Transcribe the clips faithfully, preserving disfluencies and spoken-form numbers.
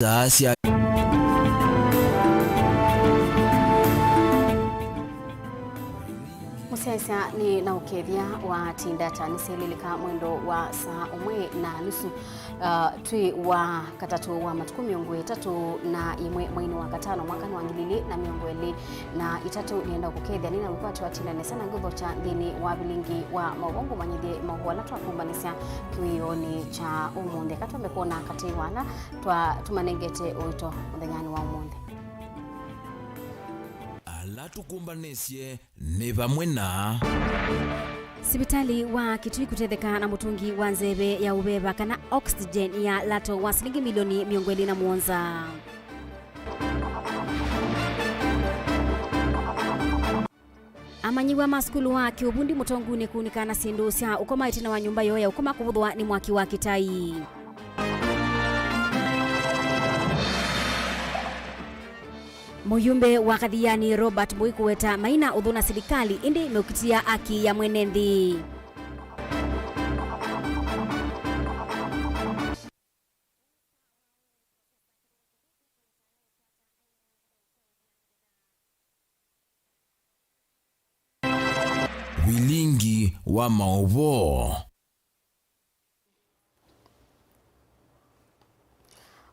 Saa sya mũsyaĩĩsya nĩ na ũkethya wa tinda ta nĩsyĩlĩlĩka mwendo wa saa ũmwe na nusu, uh, twĩ wa katatũ wa matukũ mĩongo ĩtatũ na ĩmwe mweinĩ wa katano mwaka wa ngili ilĩ na mĩongo ĩlĩ na itatũ. Nĩenda kũkethya nĩ na wĩkwatyo wa tinda nesa na ngũthokya nthĩnĩ wa vilingi wa maũvoo ngũmanyĩthye maũvoo ala twakumbanĩsya kĩwĩonĩ kya ũmũnthĩ. Eka twambe kwona katĩ wa ala twa-, tũmanengete ũito mũthenyanĩ wa ũmũnthĩ. Ala tũkũmbanĩsye nĩ vamwe na sivitalĩ wa Kitui kũtetheka na mũtũngi wa nzeve ya ũveva kana oxygen ya lato wa silingi milioni mĩongo ĩlĩ na mũonza. Amanyĩw'a ma sukulu wa kĩũvundi Mũtongunĩ kũunĩka na syĩndũ sya ũkoma ĩtina wa nyũmba yoo ya ũkoma kũvũthwa nĩ mwaki wa kĩtai. Mũyumbe wa Kathiani Robert Mbũi kũweta maina ũthũ na silikalĩ ĩndĩ meũkitĩa aki ya mwene nthĩ. Vilingi wa maũvoo.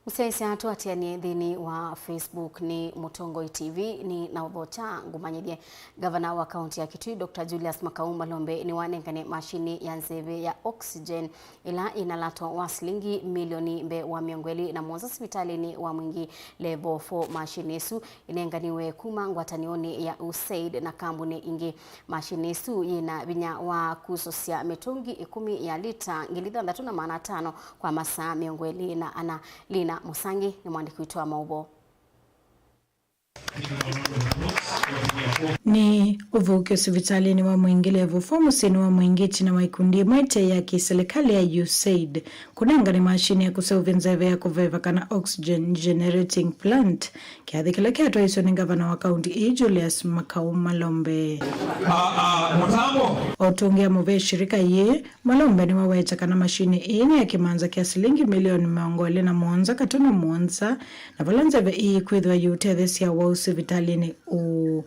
Mũsyaĩĩsya tũatĩanĩe nthĩnĩ wa Facebook nĩ Mũtongoi T V, nĩ na ũthokya ngũmanyĩthye. Ngavana wa kaunti ya Kitui, Doctor Julius Makau Malombe, nĩwanengane mashini ya nzeve ya oxygen ĩla ĩna lato wa silingi milioni mbee wa mĩongo ĩlĩ na mũonza sivitalĩnĩ wa Mwingi Level four. Mashini ĩsu ĩnenganiwe kuma ngwatanĩonĩ ya USAID na kambuni ingĩ. Mashini ĩsu yĩna vinya wa kusũsya mĩtũngi ĩkũmi ya lita ngili thanthatũ na maana atano kwa masaa mĩongo ĩlĩ na ana. Lina Mũsangi nĩ mwandĩki witũ wa maũvoo. Nĩ ũthũkĩo sivitalĩnĩ wa Mwingi Level four mũsyĩnĩ wa Mwingi ĩtina wa ikundi ĩmwe ĩte ya kĩsilikalĩ ya USAID kũnengane mashini ya kũseũvya nzeve ya kũveva kana oxygen generating plant, kĩathĩ kĩla kyatwaiswe nĩ ngavana wa kaunti ĩĩ Julius Makau Malombe. A, a, mũtambo. Otũngĩa mũvea shirika yĩĩ, Malombe nĩwaweta kana mashini ĩĩ nĩ ya kĩmanza kya silingi milioni mĩongo ĩlĩ na mũonza katono mũonza, na vala nzeve ĩĩ kwĩthĩwa yĩũtetheesya wau sivitalĩnĩ ũũ.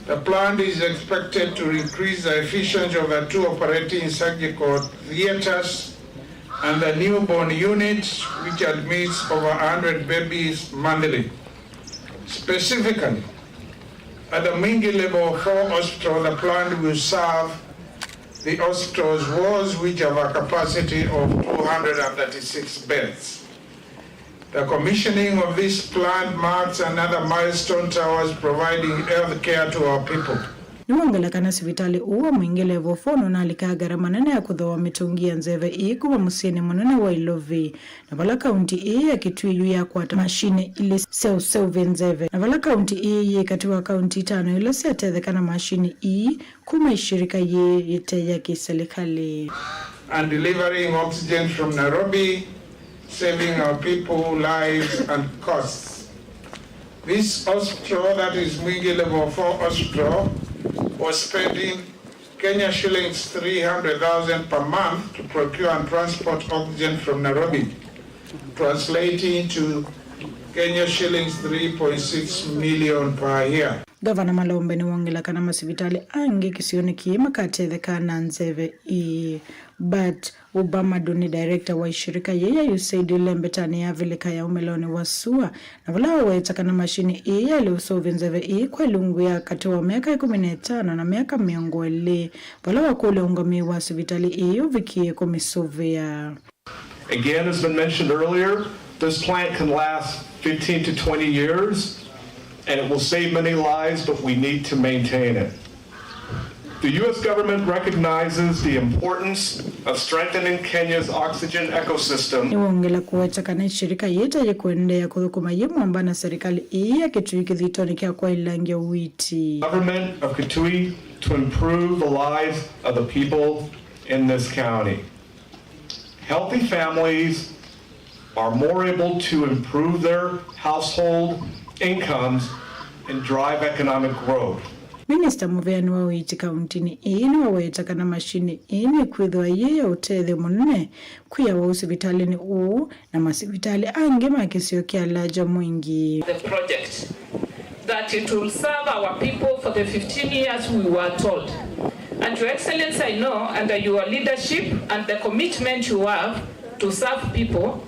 The plant is expected to increase the efficiency of the two operating surgical theaters and the newborn unit, which admits over a hundred babies monthly. Specifically, at the Mwingi Level four Hospital, the plant will serve the hospital's wards, which have a capacity of two hundred and thirty-six beds. The commissioning of this plant marks another milestone towards providing health care to our people. Nĩwongela kana sivitalĩ ũũ wa Mwingi Level four nũnalika ngarama nene ya kũthooa mĩtũngi ya nzeve ĩĩ kuma mũsyĩnĩ mũnene wa Ilovi, na vala kaunti ĩĩ ya Kitui yu yakwata mashini ilĩ sya ũseũvya nzeve, na vala kaunti ĩĩ yĩ katĩ wa kaunti itano ila syatetheka na mashini ii kuma ishirika yĩĩ yĩte ya kĩsilikalĩ. And delivering oxygen from Nairobi, saving our people lives and costs. This hospital, that is Mwingi Level four Hospital, was spending Kenya shillings three hundred thousand per month to procure and transport oxygen from Nairobi, translating to Kenya shillings three point six million per year. Ngavana Malombe nĩwongela kana masivitalĩ angĩ kĩsionĩ kĩĩ makatetheka na nzeve ii. But Obama Duni, director wa ishirika yĩĩ ya USAID ĩla ĩmbetanĩ ya Avilika ya ũmĩlonĩ wa sua, na vala waweta kana mashini ĩĩ yaĩle ũseũvya nzeve ĩĩ kwa ilungu ya katĩ wa myaka ĩkũmi na ĩtano na myaka mĩongo ĩlĩ, vala wakũlya ũngamĩi wa sivitalĩ ĩĩ ũvikie kũmĩsũvĩa. Again, as been mentioned earlier, this plant can last fifteen to twenty years, and it will save many lives, but we need to maintain it. The U S government recognizes the importance of strengthening Kenya's oxygen ecosystem. Nĩwongela kũweta kana ĩshirika yĩĩ ta yĩkũendeea kũthũkũma yĩ mwamba na serikali ĩĩ ya Kitui kĩthitonĩ kya kwaĩlangya ũiiti. Government of Kitui to improve the lives of the people in this county. Healthy families are more able to improve their household incomes and drive economic growth. Minista mũveani wa ũiiti kauntinĩ ĩĩ nĩwaweta kana mashini ĩĩ nĩkwĩthĩwa yĩ ya ũtethyo mũnene kwĩ awau sivitalĩnĩ ũũ na masivitalĩ angĩ ma kĩsio kya Larger Mwingi. The project that it will serve our people for the fifteen years we were told. And Your Excellency, I know under your leadership and the commitment you have to serve people,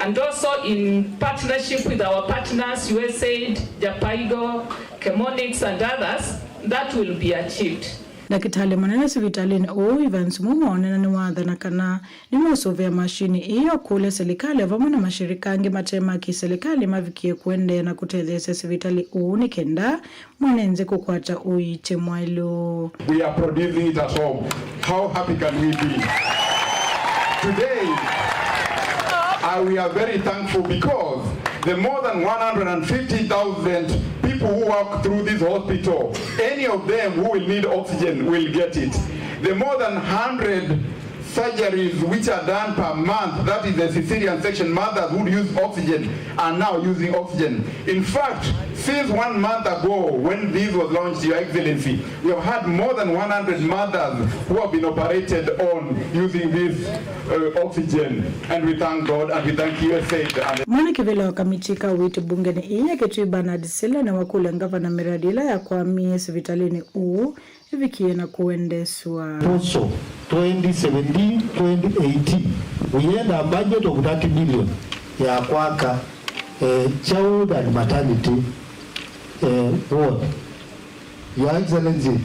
and also in partnership with our partners, U S A I D, JAPAIGO, Chemonics and others, that will be achieved. Ndakĩtalĩ mũnene sivitalĩnĩ ũũ, Evans Muma, onena nĩwathana kana nĩmũsũvĩa mashini ĩĩ ya kũlya silikalĩ vamwe na mashirika angĩ mate ma kĩsilikalĩ mavikie kũendeea na kũtetheesya sivitalĩ ũũ nĩ kenda mwene nthĩ kũkwata ũiiti mwaĩlu. We are producing it at home. How happy can we be? Today, uh, we are very thankful because the more than one hundred fifty thousand people who walk through this hospital, any of them who will need oxygen will get it. The more than one hundred surgeries which are done per month, that is the cesarean section, mothers would use oxygen, are now using oxygen. In fact, since one month ago when this was launched, Your Excellency, we have had more than one hundred mothers who have been operated on using this uh, oxygen, and we thank God and we thank U S A I D and Mwene kĩvĩla wa kamiti ka ũiiti mbungenĩ ĩĩ ya Kitui, Bernard Sila, nĩwakũlya ngavana mĩradi ĩla yakwamie sivitalĩnĩ ũũ ĩvikie na kũendeesw'a. Proposal twenty seventeen, twenty eighteen, we had a budget of thirty billion ya kwaka, eh, child and maternity, eh, ward. Your Excellency,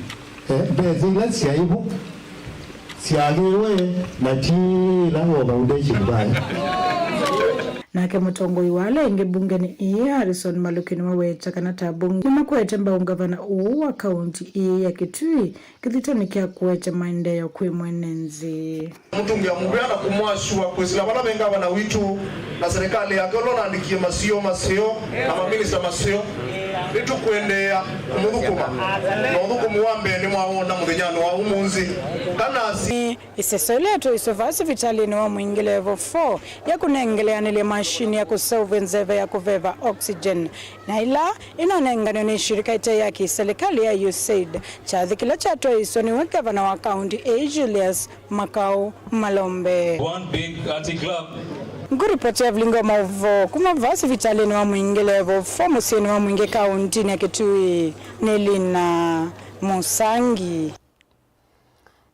eh, mbesa ila syaĩ vo syagĩwe na ti ila wa foundation vaĩ. Nake mũtongoi wa ala aingĩ mbungenĩ ĩĩ, Harrison Maluki, nĩwaweta kana ta mbunge nĩmakwete mbau ngavana ũũ wa kaunti ĩĩ ya Kitui kĩthitonĩ kya kũete maendeeo kwĩ mwene nthĩ. Mũtũngĩa mũvea na kũmwasua kwĩsĩla vala ve ngavana witũ na serikali yake ũla ũnaandĩkie masio maseo na maminista maseo. Nĩtũkũendeea kũmũthũkũma na ũthũkũmi wa mbee nĩmwawona mũthenyanĩ wa ũmũnthĩ. Kana asi Ĩseso ĩla yatwaĩswe vaa sivitalĩnĩ wa Mwingi Level four ya kũnengeleanĩlya mashini ya kũseũvya nzeve ya kũveva oxygen, na ĩla ĩnanenganwe nĩ shirika ĩte ya kĩsilikalĩ ya U S A I D. Kyathĩ kĩla kyatwaĩswe nĩwe ngavana wa kaunti ĩĩ, Julius Makau Malombe. One big hearty clap. Ngũripoti Evelyn Ngoma Ovo kuma vaa sivitalĩnĩ wa Mwingi Level four mũsyĩnĩ wa Mwingi kauntinĩ ya Kitui nĩ Lina Musangi.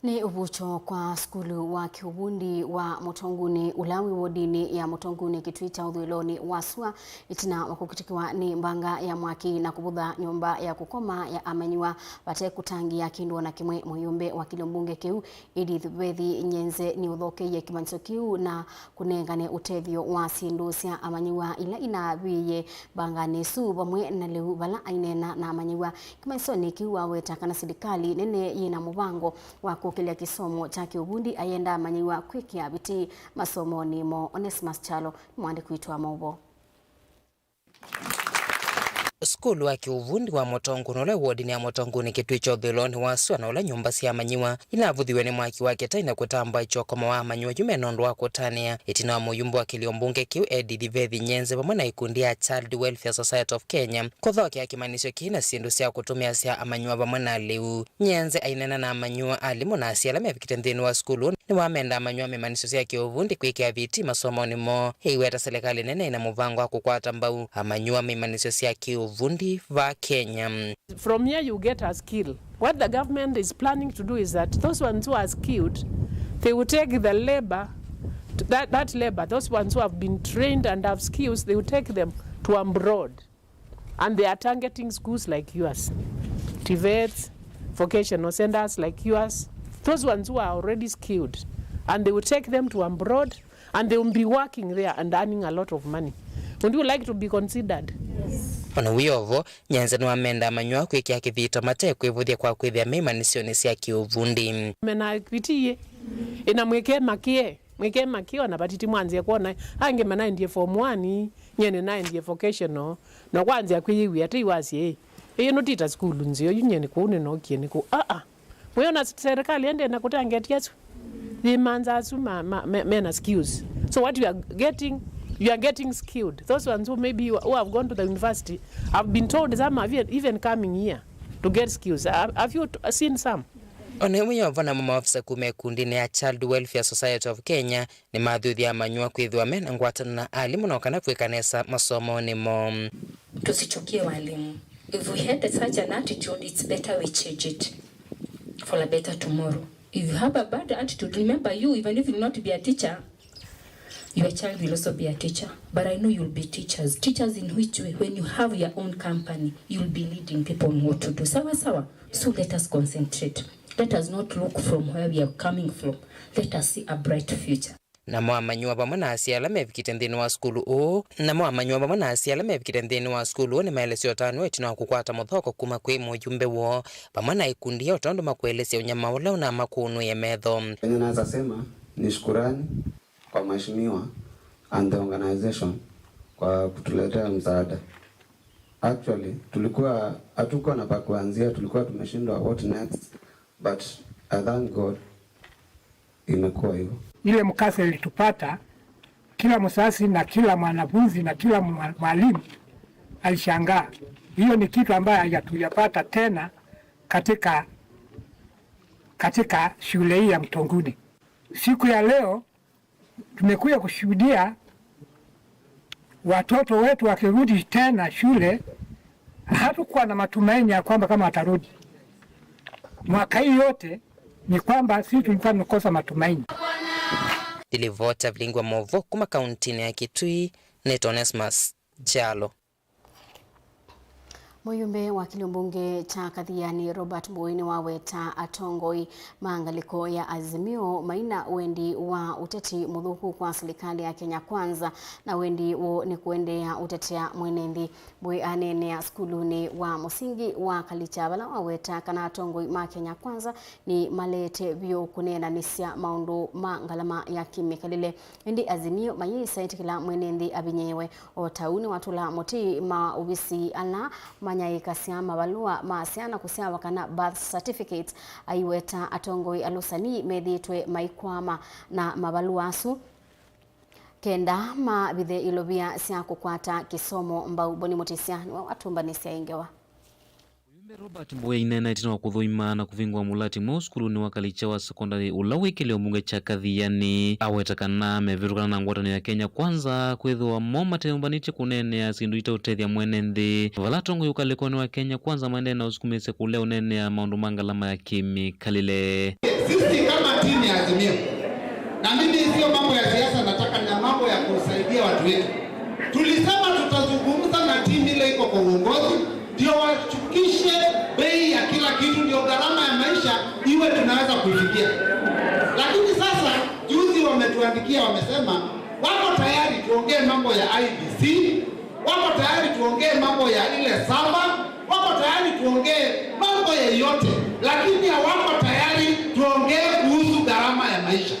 Nĩ ũvukyũ kwa sukulu wa kĩũvundi wa Mũtongunĩ ũla wĩ wodinĩ ya Mũtongunĩ Kitui kya ũthũĩlonĩ wa sua, ĩtina wa kũkitĩkĩwa nĩ mbanga ya mwaki na kũvũtha nyũmba ya kũkoma ya amanyĩw'a vate kũtangĩĩa kĩndũ o na kĩmwe. Mũyũmbe wa kĩlio mbunge kĩu, Edith Vethi Nyenze, nĩũthokeie kĩmanyĩsyo kĩu na kũnengane ũtethyo wa syĩndũ sya amanyĩw'a ila inavĩĩe mbanganĩ ĩsu vamwe na lĩu. Vala aineena na amanyĩw'a kĩmanyĩsyonĩ kĩu, aweta kana silikalĩ nene yĩ na mũvango wa kũkĩlya kĩsomo kya kĩũvundi, ayenda amanyĩw'a kwĩkĩa vitii masomonĩ moo. Onesimus Kyalo nĩ mũandĩki witũ wa maũvoo. Sukulu wa kĩũvundi wa Mũtongunĩ ũla wodinĩ ya Mũtongunĩ Kitui kya ũthũĩlonĩ wa sua, na ũla nyũmba sya amanyĩw'a inavũthiwe nĩ mwaki wa kĩtai na kũtambaa kyokoma wa amanyĩw'a yu me na ũndũ wa kũtanĩa, ĩtina wa mũyumbe wa kĩlio mbunge kĩu Edith Vethi Nyenze vamwe na ikundi ya Child Welfare Society of Kenya kũthokea kĩmanyĩsyo kĩĩ na syĩndũ sya kũtũmĩa sya amanyĩw'a vamwe na lĩu. Nyenze aineena na amanyĩw'a, alimũ na asyai ala mevikĩte nthĩnĩ wa sukulu ũũ nĩwamenda amanyĩw'a me imanyĩsyo sya kĩũvundi kwĩkĩa vitii masomonĩ moo, ĩiweta silikalĩ nene ĩna mũvango wa kũkwata mbau amanyĩw'a me imanyĩsyo sya kĩũvundi vaa Kenya. From here you get a skill. What the government is planning to do is that those ones who are skilled, they will take the labor, that, that labor, those ones who have been trained and have skills, they will take them to abroad. And they are targeting schools like yours, TVETs, vocational centers like yours, those ones who are already skilled, and they will take them to abroad, and they will be working there and earning a lot of money. Would you like to be considered? Yes. O na wĩ o vo, Nyenze nĩwamenda amanyĩw'a kwĩkĩa kĩthito mate kwĩvũthya kwa kwĩthĩa me imanyĩsyonĩ sya kĩũvundi. Mena vitii, ĩna mwĩke makie. Mwĩke makĩo na vatiti mwanzĩe kwona angĩ manaendie form one, nyie nĩnaendie vocational, na kwanzĩa kwĩyĩw'ĩa tei wasye, ĩĩ, ĩno tita sukulu nzeo yu, nyie nĩ kũu nĩnookie nĩ kũu. Aa, mwĩona serikali ende na kũtangetia asu, yĩmanza asu ma, ma, me, mena skills. So what you are getting, you are getting skilled. Those ones who maybe who have gone to the university have been told, some have even, even coming here. To get skills. Have, have you t-, seen some? O na ĩmwe yo vana mo maofisa kuma ĩkundinĩ ya Child Welfare Society of Kenya nĩmathuthya amanyĩw'a kwĩthĩwa me na ngwatanĩo na alimũ no kana kwĩka nesa masomonĩ moo. Tusichukie walimu. If we had such an attitude, it's better we change it for a better tomorrow. If you have a bad attitude, remember you, even if you will not be a teacher, your child will also be a teacher. But I know you'll be teachers. Teachers in which way? When you have your own company, you'll be leading people on what to do. Sawa sawa? So let us concentrate. Let us not look from where we are coming from. Let us see a bright future. Namo amanyĩw'a vamwe na asyai ala mevikĩte nthĩnĩ wa sukulu ũũ, namo amanyĩw'a vamwe na asyai ala mevikĩte nthĩnĩ wa sukulu ũũ nĩmaelesya ũtanu wa ĩtina wa kũkwata mũthoko kuma kwĩ mũyumbe woo vamwe na ikundi ya ũtondũ makũelesya ũnyama ũla ũnamakũnũĩe metho. Kenye naweza sema ni shukurani kwa mheshimiwa and the organization kwa kutuletea msaada. Actually, tulikuwa hatukuwa na pa kuanzia, tulikuwa tumeshindwa what next, but I thank God imekuwa hivyo. Ile mkasa ilitupata, kila mzazi na kila mwanafunzi na kila mwa-, mwalimu alishangaa. Hiyo ni kitu ambayo hatujapata tena katika, katika shule hii ya Mtonguni. Siku ya leo tumekuja kushuhudia watoto wetu wakirudi tena shule. Hatukuwa na matumaini ya kwamba kama watarudi. Mwaka hii yote ni kwamba sisi tulikuwa tumekosa matumaini. Ndilivota vilingwa movo kuma kauntinĩ ya Kitui, nĩ Onesmus Kyalo. Mũyumbe wa kĩlio mbunge kya Kathiani, Robert Mbũi, nĩwaweta atongoi ma ngalĩko ya Azimio maina wendi wa ũteti mũthũku kwa silikalĩ ya Kenya Kwanza, na wendi woo nĩ kũendeea ũtetea mwene nthĩ. Mbũi aneenea sukulunĩ wa mũsingi wa Kalicha, vala waweta kana atongoi ma Kenya Kwanza nĩmaleete vyũ kũneenanĩsya maũndũ ma ngalama ya kĩmĩkalĩle. Ĩndĩ Azimio mayĩsa ĩtĩkĩla mwene nthĩ avinyĩĩwe. O ta ũu nĩwatũla mũtĩ maovisi ala manyaĩĩkasya mavalũa ma syana kũsyawa kana birth certificates, aiweta atongoi alũsani methĩĩtwe maikwama na mavalũa asu kenda mavithe ilovia sya kũkwata kĩsomo mbau. Boni Mũtĩsya nĩwe watũmbanĩsya ĩ ngewa. Mũyumbe Robert Mbũi aineena ĩtina wa kũthũima na kũvingũa mũlati mweũ sukulunĩ wa Kalicha wa sekondalĩ ũla wĩ kĩlio mbunge kya Kathiani, aweta kana mevĩtũkana na ngwatanĩo ya Kenya Kwanza, kwĩthĩwa mo mateyũmbanĩtye kũneenea syĩndũ itaũtethya mwene nthĩ, vala atongoi ũkalĩkonĩ wa Kenya Kwanza maendee na ũsukumĩĩsya kũlea ũneenea maũndũ ma ngalama ya kĩmĩkalĩle. Sisi kama timu ya Azimio, na mimi sio mambo ya siasa nataka, na mambo ya kusaidia watu wetu. Tulisema tutazungumza na timu ile iko kwa uongozi, ndio washukishe bei ya kila kitu, ndio gharama ya maisha iwe tunaweza kuifikia. Lakini sasa, juzi wametuandikia, wamesema wako tayari tuongee mambo ya I B C, wako tayari tuongee mambo ya ile saba, wako tayari tuongee mambo yeyote, lakini hawako tayari tuongee kuhusu gharama ya maisha.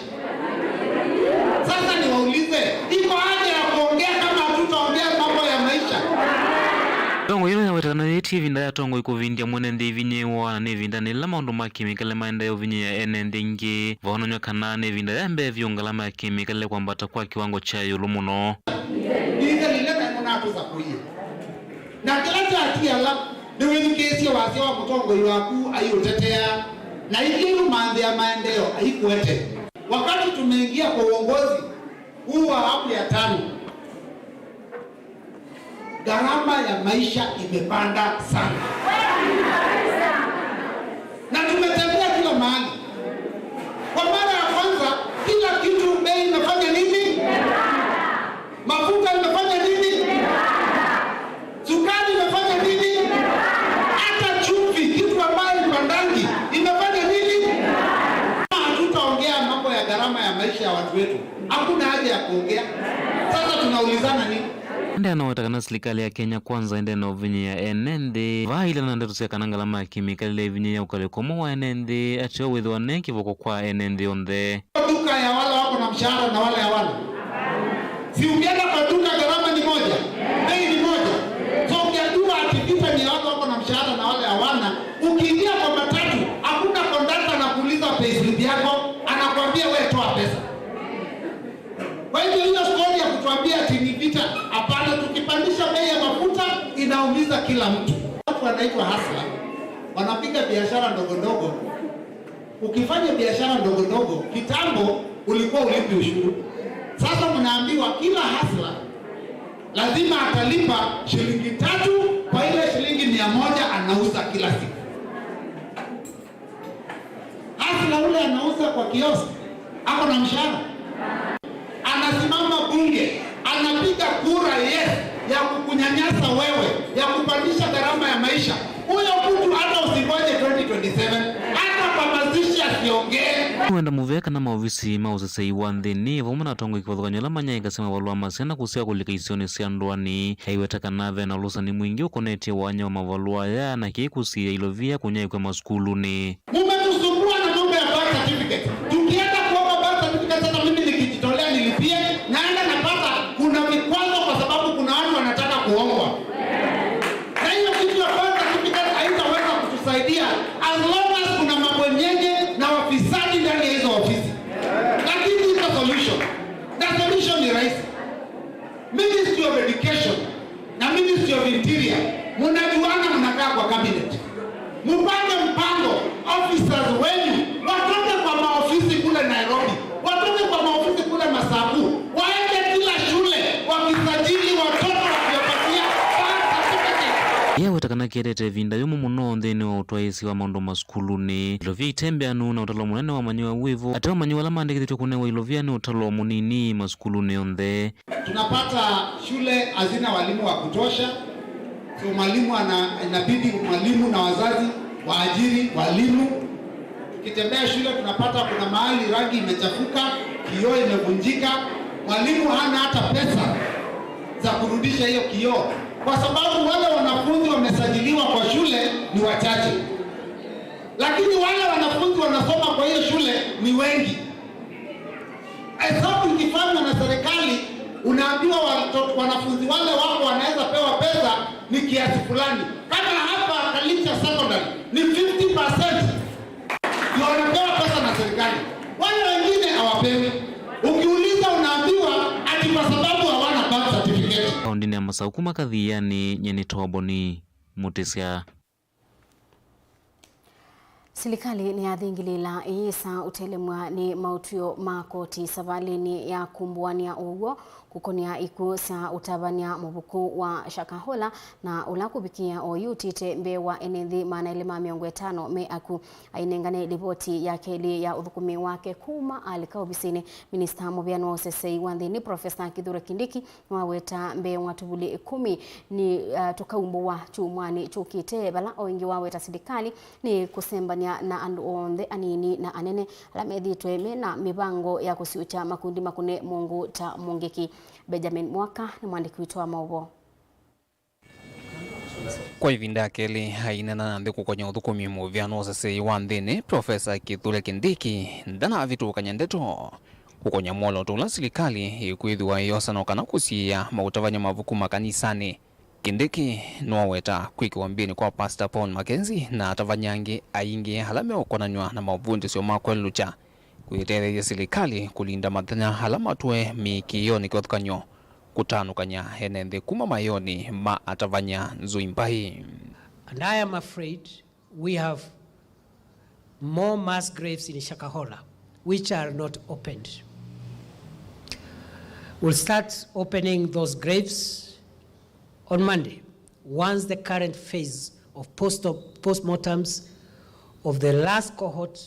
Sasa niwaulize, iko haja ya kuongea kama hatutaongea mambo ya maisha? Atongoi ĩla yawetana yĩtye ĩvinda ya atongoi kũvindya mwene nthĩ ĩvinyĩĩwa, na nĩ ĩvindanĩ yĩla maũndũ ma kĩmĩkalĩle maendee ũvinyĩĩa ene nthĩ ingĩ. Vaonany'a kana nĩ ĩvinda ya mbee vyũ ngalama ya kĩmĩkalĩle kwambata kwa kĩwango kya ĩũlũ mũno. Ndingalile na nĩnatũsakũie. Na kĩla kyatia ala nĩwĩthukĩĩsye wasya wa mũtongoi waku aiũtetea, na ithyĩ tũmanthĩa maendeeo aikwete. Wakati tumeingia kwa uongozi huu wa awamu ya tano, gharama ya maisha imepanda sana. Na tumetembea kila mahali. Kwa mara ya kwanza, kila kitu bei imefanya nini? Mafuta imefanya nini? Sukari imefanya nini? Hata chumvi, kitu ambayo ipandangi, imefanya nini? Hatutaongea mambo ya gharama ya maisha ya watu wetu. Hakuna haja ya kuongea. Sasa tunaulizana nini? Ĩndĩ anaweta kana silikalĩ ya Kenya Kwanza ĩndĩ na ũvinyĩĩa ene nthĩ. Vaa ila na ndeto sya kana ngalama ya kĩmĩkalĩle ĩvinyĩĩa ũkalĩko ũmwe wa ene nthĩ, ateo wĩthĩwa ne kĩvoko kwa ene nthĩ onthe. Duka ya wale wako na mshahara na wale hawana. Si ukienda kwa duka gharama ni moja, bei ni moja. So ukiambiwa ati vita ni ya wale wako na mshahara na wale hawana, ukiingia kwa matatu, hakuna kondakta anakuuliza payslip yako, anakuambia, "Wewe toa pesa." Kwa hivyo hiyo story ya kutuambia ati ni vita, hapana, tukipandisha bei ya mafuta inaumiza kila mtu. Watu wanaitwa hustler. Wanapiga biashara ndogo ndogo. Ukifanya biashara ndogo ndogo, kitambo ulikuwa ulipi ushuru. Sasa mnaambiwa kila hustler lazima atalipa shilingi tatu kwa ile shilingi mia moja anauza kila siku. Hustler ule anauza kwa kiosk, ako na mshahara? Anasimama bunge, anapiga kura yes ya kukunyanyasa wewe, ya kupandisha gharama ya maisha. Huyo mtu hata usingoje twenty twenty-seven, hata kwa mazishi asiongee. Nĩwenda mũvea kana maovisi ma ũsesei wa nthĩnĩ vamwe na atongoi kĩvathũkany'o ala manyaĩĩkasya mavalũa ma syana kũseo kũlika isionĩ sya ndũanĩ. Aiweta kana ve na ũlũsani mwingĩ ũkonetye wanya wa mavalũa aya na kĩĩ kũsiĩĩa ilovia kũnyaĩĩkw'a masukulunĩ. Mumetusumbua na mambo ya birth certificate. Tukienda kuomba birth certificate, hata mimi nikijitolea nilipie, naenda napata kuna vikwazo kwa sababu kuna watu wanataka kuombwa. Na hiyo kitu ya birth certificate haitaweza kutusaidia as long as kuna mabwenyenye na wafisadi ndani ya hizo ofisi. Lakini iko solution. Na solution ni rahisi. Ministry of Education na Ministry of Interior, mnajuana, mnakaa kwa cabinet. Mpange mpango, officers wenyu watoke kwa maofisi kule Nairobi, watoke kwa maofisi kule Masaku, waende kila shule wakisajili watoto wakiwapatia birth certificate. Yaweta kana kĩetete ĩvinda yũmũ mũno nthĩnĩ wa ũtwaĩĩsya wa maũndũ masukulunĩ. Ilovia itembeanu na ũtalo mũnene wamanyĩwa wĩvo, ate wamanyĩwa ala maandĩkĩthĩtw'e kũnewa ilovia nĩ ũtalo mũnini masukulunĩ onthe. Tunapata shule hazina walimu wa kutosha, so mwalimu ana, inabidi mwalimu na wazazi waajiri walimu. Tukitembea shule tunapata kuna mahali rangi imechafuka, kioo imevunjika, mwalimu hana hata pesa za kurudisha hiyo kioo, kwa sababu wale wanafunzi wamesajiliwa kwa shule ni wachache, lakini wale wanafunzi wanasoma kwa hiyo shule ni wengi. Hesabu ikifanywa na serikali, unaambiwa watoto, wanafunzi wale wako wanaweza pewa pesa ni kiasi fulani. Kama hapa Kalicha Secondary ni fifty percent ndio wanapewa pesa na serikali, wale wengine hawapewi. Ukiuliza unaambiwa ati kwa sababu hawana birth certificate. Kaũndĩnĩ ya Masaku kuma Kathiani, nyie nĩ Toboni Mũtĩsya. Silikalĩ nĩyathingĩlĩĩla ĩyĩsa ũtelemw'a nĩ maũtw'ĩo ma koti savalĩnĩ ya kũmbũanĩa ũw'o kũkonĩa ikw'ũ sya ũtavany'a mũvuku wa Shakahola, na ũla kũvikĩa oyu ũtĩte mbee wa ene nthĩ maana elĩ ma mĩongo ĩtano me akw'ũ. Ainengane livoti ya kelĩ ya ũthũkũmi wake kuma alika ovisinĩ, minista mũvĩanĩ wa ũsesei wa nthĩnĩ, Profesa Kithure Kindiki, nĩwaweta mbee wa tũvuli ĩkũmi nĩ, uh, tũkaumbũwa kyumwanĩ kyũkĩte, vala o ĩngĩ waweta silikalĩ nĩ kũsembany'a na andũ onthe, anini na anene, ala methĩĩtwe me na mĩvango ya kũsiũkya makundi makũne mũngũ ta Mũngĩki. Benjamin Mwaka nĩ mwandĩki witũ wa maũvoo. Kwa ĩvinda ya kelĩ aineena na nthĩ kũkonya ũthũkũmi mũvĩanĩ wa ũsesei wa nthĩnĩ, Profesa Kithure Kindiki ndanavĩtũkany'a ndeto kũkonya mwolooto ũla silikalĩ ĩkwĩthĩwa ĩyosa no kana kũsiĩĩa maũtavany'a mavuku makanisanĩ. Kindiki nĩwaweta kwĩkĩwa mbĩnĩ kwa Pastor Paul Mackenzie na atavany'a angĩ aingĩ ala meũkonanw'a na mavundĩsyo ma kwelũkya kwĩtetheesya silikalĩ kũlinda mathenya ala matũe mĩĩkĩĩonĩ kĩvathũkany'o kũtanũkany'a ene nthĩ kuma mayonĩ ma atavany'a nzũi mbai. And I am afraid we have more mass graves in Shakahola which are not opened. We'll start opening those graves on Monday, once the current phase of post- postmortems of the last cohort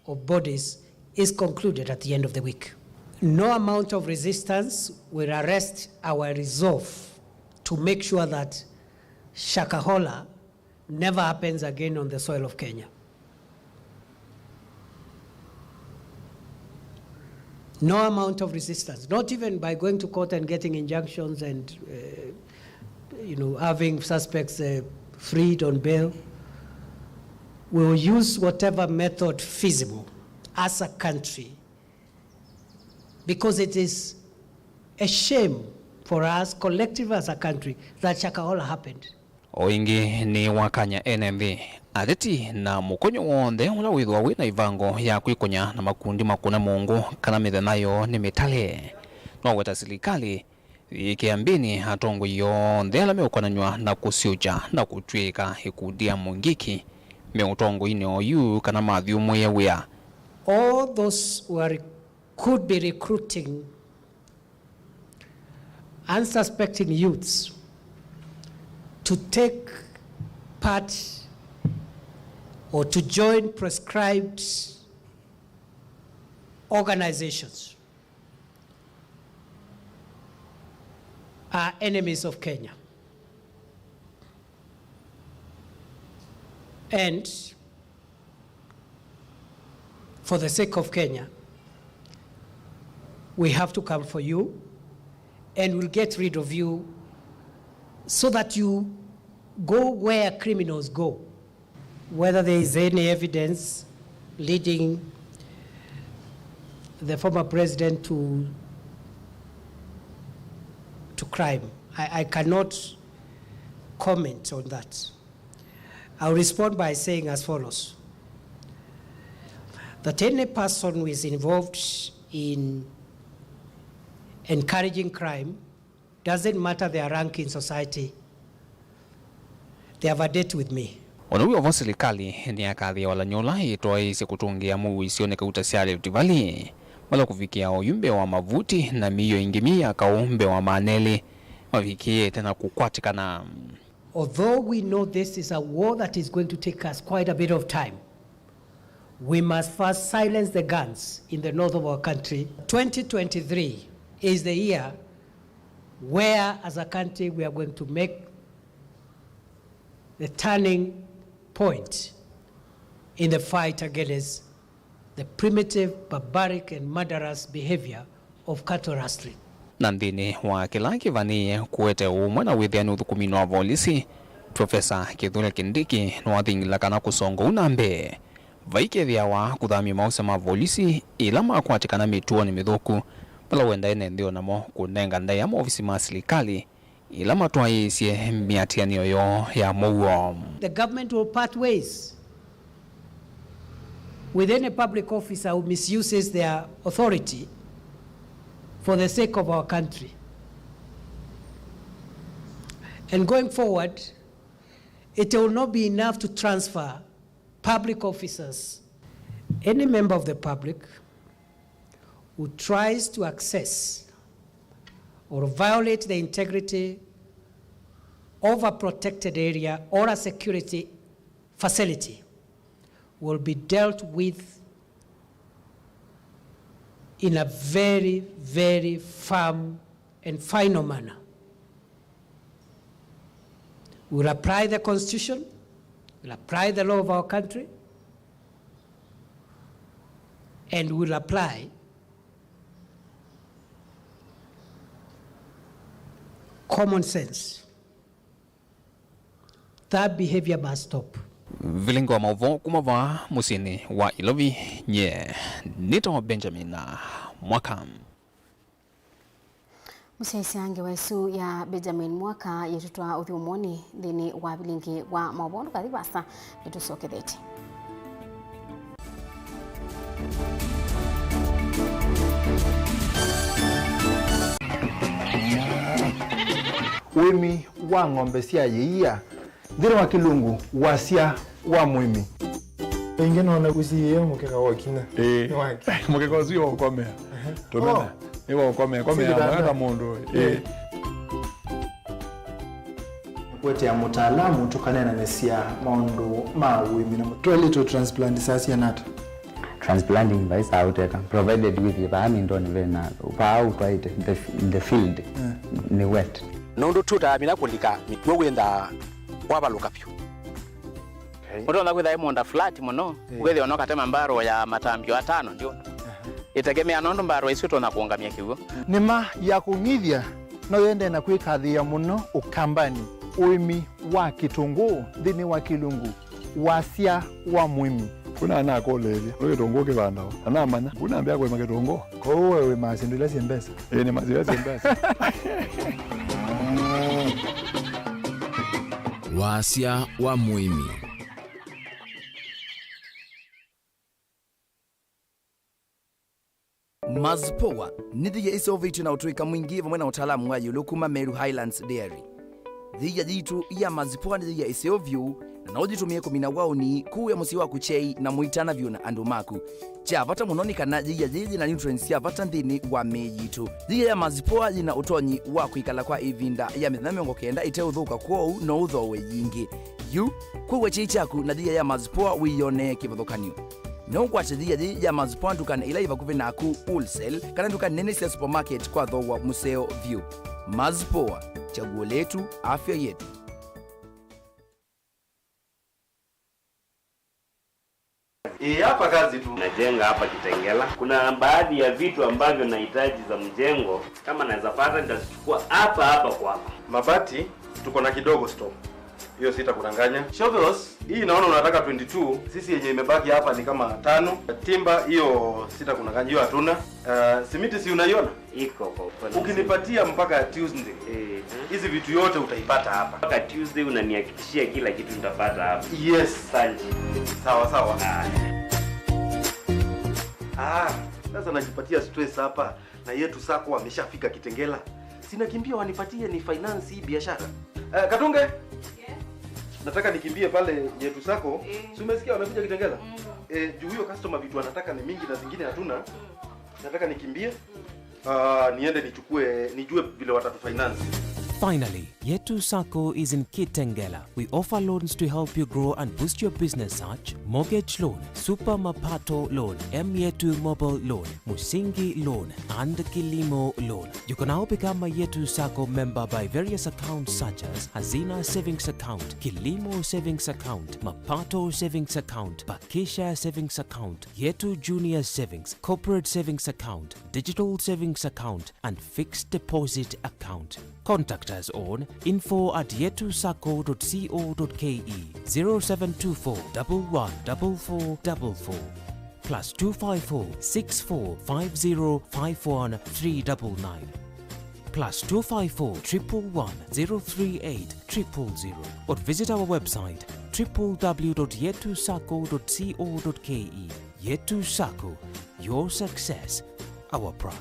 of bodies is concluded at the end of the week. No amount of resistance will arrest our resolve to make sure that Shakahola never happens again on the soil of Kenya. No amount of resistance, not even by going to court and getting injunctions and, uh, you know, having suspects, uh, freed on bail. We will use whatever method feasible as a country, because it is a shame for us collectively as a country that Shakahola happened. O ĩngĩ nĩ wakany'a ene nthĩ, ateti na mũkonyo w'onthe ũla wĩthĩwa wĩ na ĩvango ya kwĩkonya na makundi makũne mũngũ kana mĩthenya yoo nĩ mĩtale. Noweta silikalĩ yĩkĩa mbĩnĩ atongoi onthe ala meũkonanw'a na kũsyũkya na kũtw'ĩka ĩkundi ya Mũngĩki me ũtongoinĩ oyu kana mathyũmũĩe wĩa. All those who are, could be recruiting unsuspecting youths to take part or to join prescribed organizations are enemies of Kenya. And for the sake of Kenya, we have to come for you, and we'll get rid of you so that you go where criminals go. Whether there is any evidence leading the former president to, to crime, I, I cannot comment on that. I'll respond by saying as follows, that any person who is involved in encouraging crime, doesn't matter their rank in society, they have a debt with me. Ona wĩ o vo, silikalĩ nĩyakathĩa walany'o ũla ĩtwaĩĩsye kũtũngĩa mũuo isionĩ kauta sya Rift Valley, vala kũvikĩa oyu mbee wa mavuti na mĩio ĩngĩ myei ya kaũ mbee wa maana elĩ mavikĩĩte na kũkwatĩkana. Although we know this is a war that is going to take us quite a bit of time, we must first silence the guns in the north of our country. Twenty twenty-three is the year where, as a country, we are going to make the turning point in the fight against the primitive, barbaric, and murderous behavior of cattle rustling. Na nthĩnĩ wa kĩla kĩvanĩĩe kũete ũmwe na wĩthĩani ũthũkũminĩ wa volisi, Profesa Kithure Kindiki nĩwathingila kana kũsonga ũu na mbee, vaikethĩawa kũthamya maosa ma volisi ĩla makwatĩkana mĩtuonĩ mĩthũku, vala wendae na nthĩ onamo kũnenga ndaĩa maovisi ma silikalĩ ĩla matwaĩĩsye mĩatĩanĩo yoo ya mũuo. The government will part ways with any public officer who misuses their authority for the sake of our country. And going forward, it will not be enough to transfer public officers. Any member of the public who tries to access or violate the integrity of a protected area or a security facility will be dealt with in a very, very firm and final manner. We will apply the constitution, we will apply the law of our country, and we will apply common sense. That behavior must stop. Vilingi wa maũvoo kuma vaa mũsyĩnĩ wa Ilovi, nye nĩtawa Benjamin Mwaka. Mũsyaĩĩsya ngewa ĩsu ya Benjamin Mwaka yĩtũtwaa ũthyũmũonĩ nthĩnĩ wa vilingi wa maũvoo. Ndũkathi vaasa, nĩtũsyokethetye. Ũĩmi wa ng'ombe sya yĩia. Nthĩnĩ wa Kĩlungu, wasya wa mũĩmi. Ĩngĩ nona ũsiĩĩe mũkeka wa kinya. Ĩĩ. Nĩ wake. Mũkeka ũsu nĩwaũkomea. Ehe. Tũmena. Oh. Nĩwaũkomea. Komea. Si kitanda. Mwaka mũndũ. Ĩĩ. Ĩĩ. Kũetea mũtaalamu tũkaneenanĩsya maũndũ ma ũĩmi na mũ-, twaĩlĩtwe transplant saa siana ata? Transplanting vai saa ũteka, provided wĩthĩe vaa mindonĩ vena, vaa ũtwaĩte, the, the field, yeah, nĩ wet. Nũndũ tũtamina kũlika mĩkw'ũ wĩthaa wavalũka vyũ. Okay. Ũtonya kwĩtha ĩ mũũnda flat mũno, yeah, ũkethĩa no katema mbarũ ya matambio atano ndio. Aha. Ĩtegemea nũndũ mbarũ ĩsu ĩtonya kũũngamya kĩw'ũ. Nĩma ya kũng'ithya no yendee na kwĩkathĩĩa mũno Ũkambanĩ, ũĩmi wa kĩtũngũũ nthĩnĩ wa Kĩlungu. Wasya wa mũĩmi. Kuna anakũlĩĩlya, nĩ kĩtũngũũ kĩvandawa? Na namanya, kuna ambĩa kũĩma kĩtũngũũ. Kwoou we wĩmaa syĩndũ ila syĩ mbesa? Ĩĩ, nĩmaa syĩndũ ila syĩ mbesa. Wasya wa mũĩmi. Mazpoa nĩ thĩya ĩseũvĩtw'e na ũtũĩka mwingĩ vamwe na ũtaalamu wa ĩũlũ kuma Meru Highlands Dairy. Yĩia yitũ ya Mazipoa nĩ yĩia ĩseo vyũ, na no ũyĩtũmĩe kũmina waũni kũũya mũsyĩ waku kyei na mũitana vyũ na andũ maku. Kya vata mũno nĩ kana yĩia yĩĩ yĩ na nutrients sya vata nthĩnĩ wa mĩĩ yitũ. Yĩia ya Mazipoa yĩ na ũtonyi wa kwĩkala kwa ĩvinda ya mĩthenya mĩongo kenda ĩteũthũka, kwoou no ũthooe yingĩ. Yu, kwĩw'a kyei kyaku na yĩia ya Mazipoa wĩyonee kĩvathũkany'o. No ũkwate yĩia yĩĩ ya Mazipoa ndukanĩ ila yĩ vakuvĩ naku, wholesale, kana nduka nene sya supermarket kwa thooa mũseo vyũ. Mazipoa, chaguo letu, afya yetu. Eh, hapa kazi tu. Najenga hapa Kitengela. Kuna baadhi ya vitu ambavyo nahitaji za mjengo, kama naweza pata, nitazichukua hapa hapa kwako. Mabati tuko na kidogo stock. Hiyo sitakudanganya. Shovels, hii naona unataka twenty two, sisi yenye imebaki hapa ni kama tano. Timba, hiyo sitakudanganya, hiyo hatuna. Uh, simiti si unaiona? Iko kwa upande. Ukinipatia mpaka Tuesday, eh, hizi vitu yote utaipata hapa. Mpaka Tuesday unanihakikishia kila kitu nitapata hapa? Yes. Asante. Sawa, sawa. Ah. Ah, sasa najipatia stress hapa. Na Yetu Sacco wameshafika Kitengela. Sinakimbia wanipatie ni finance hii biashara. Eh, Katunge? Yes. Nataka nikimbie pale Yetu Sacco. Eh. Si umesikia wamekuja Kitengela? Mm. Eh, juu huyo customer vitu anataka ni mingi na zingine hatuna. Mm. Nataka nikimbie. Mm. Ah, niende nichukue, nijue vile watatufinance. Finally, Yetu Sacco is in Kitengela. We offer loans to help you grow and boost your business such mortgage loan, Super Mapato loan, M Yetu Mobile loan, Musingi loan, and Kilimo loan. You can now become a Yetu Sacco member by various accounts such as Hazina Savings Account, Kilimo Savings Account, Mapato Savings Account, Bakisha Savings Account, Yetu Junior Savings, Corporate Savings Account, Digital Savings Account, and fixed deposit account. Contact us on info at yetusacco dot co dot ke, zero seven two four, one one four four four four, plus two five four, six four five zero, five one three nine nine, plus two five four, triple one, zero three eight, triple zero, or visit our website, triple w dot yetusacco dot co dot ke. Yetu Sacco, your success, our pride.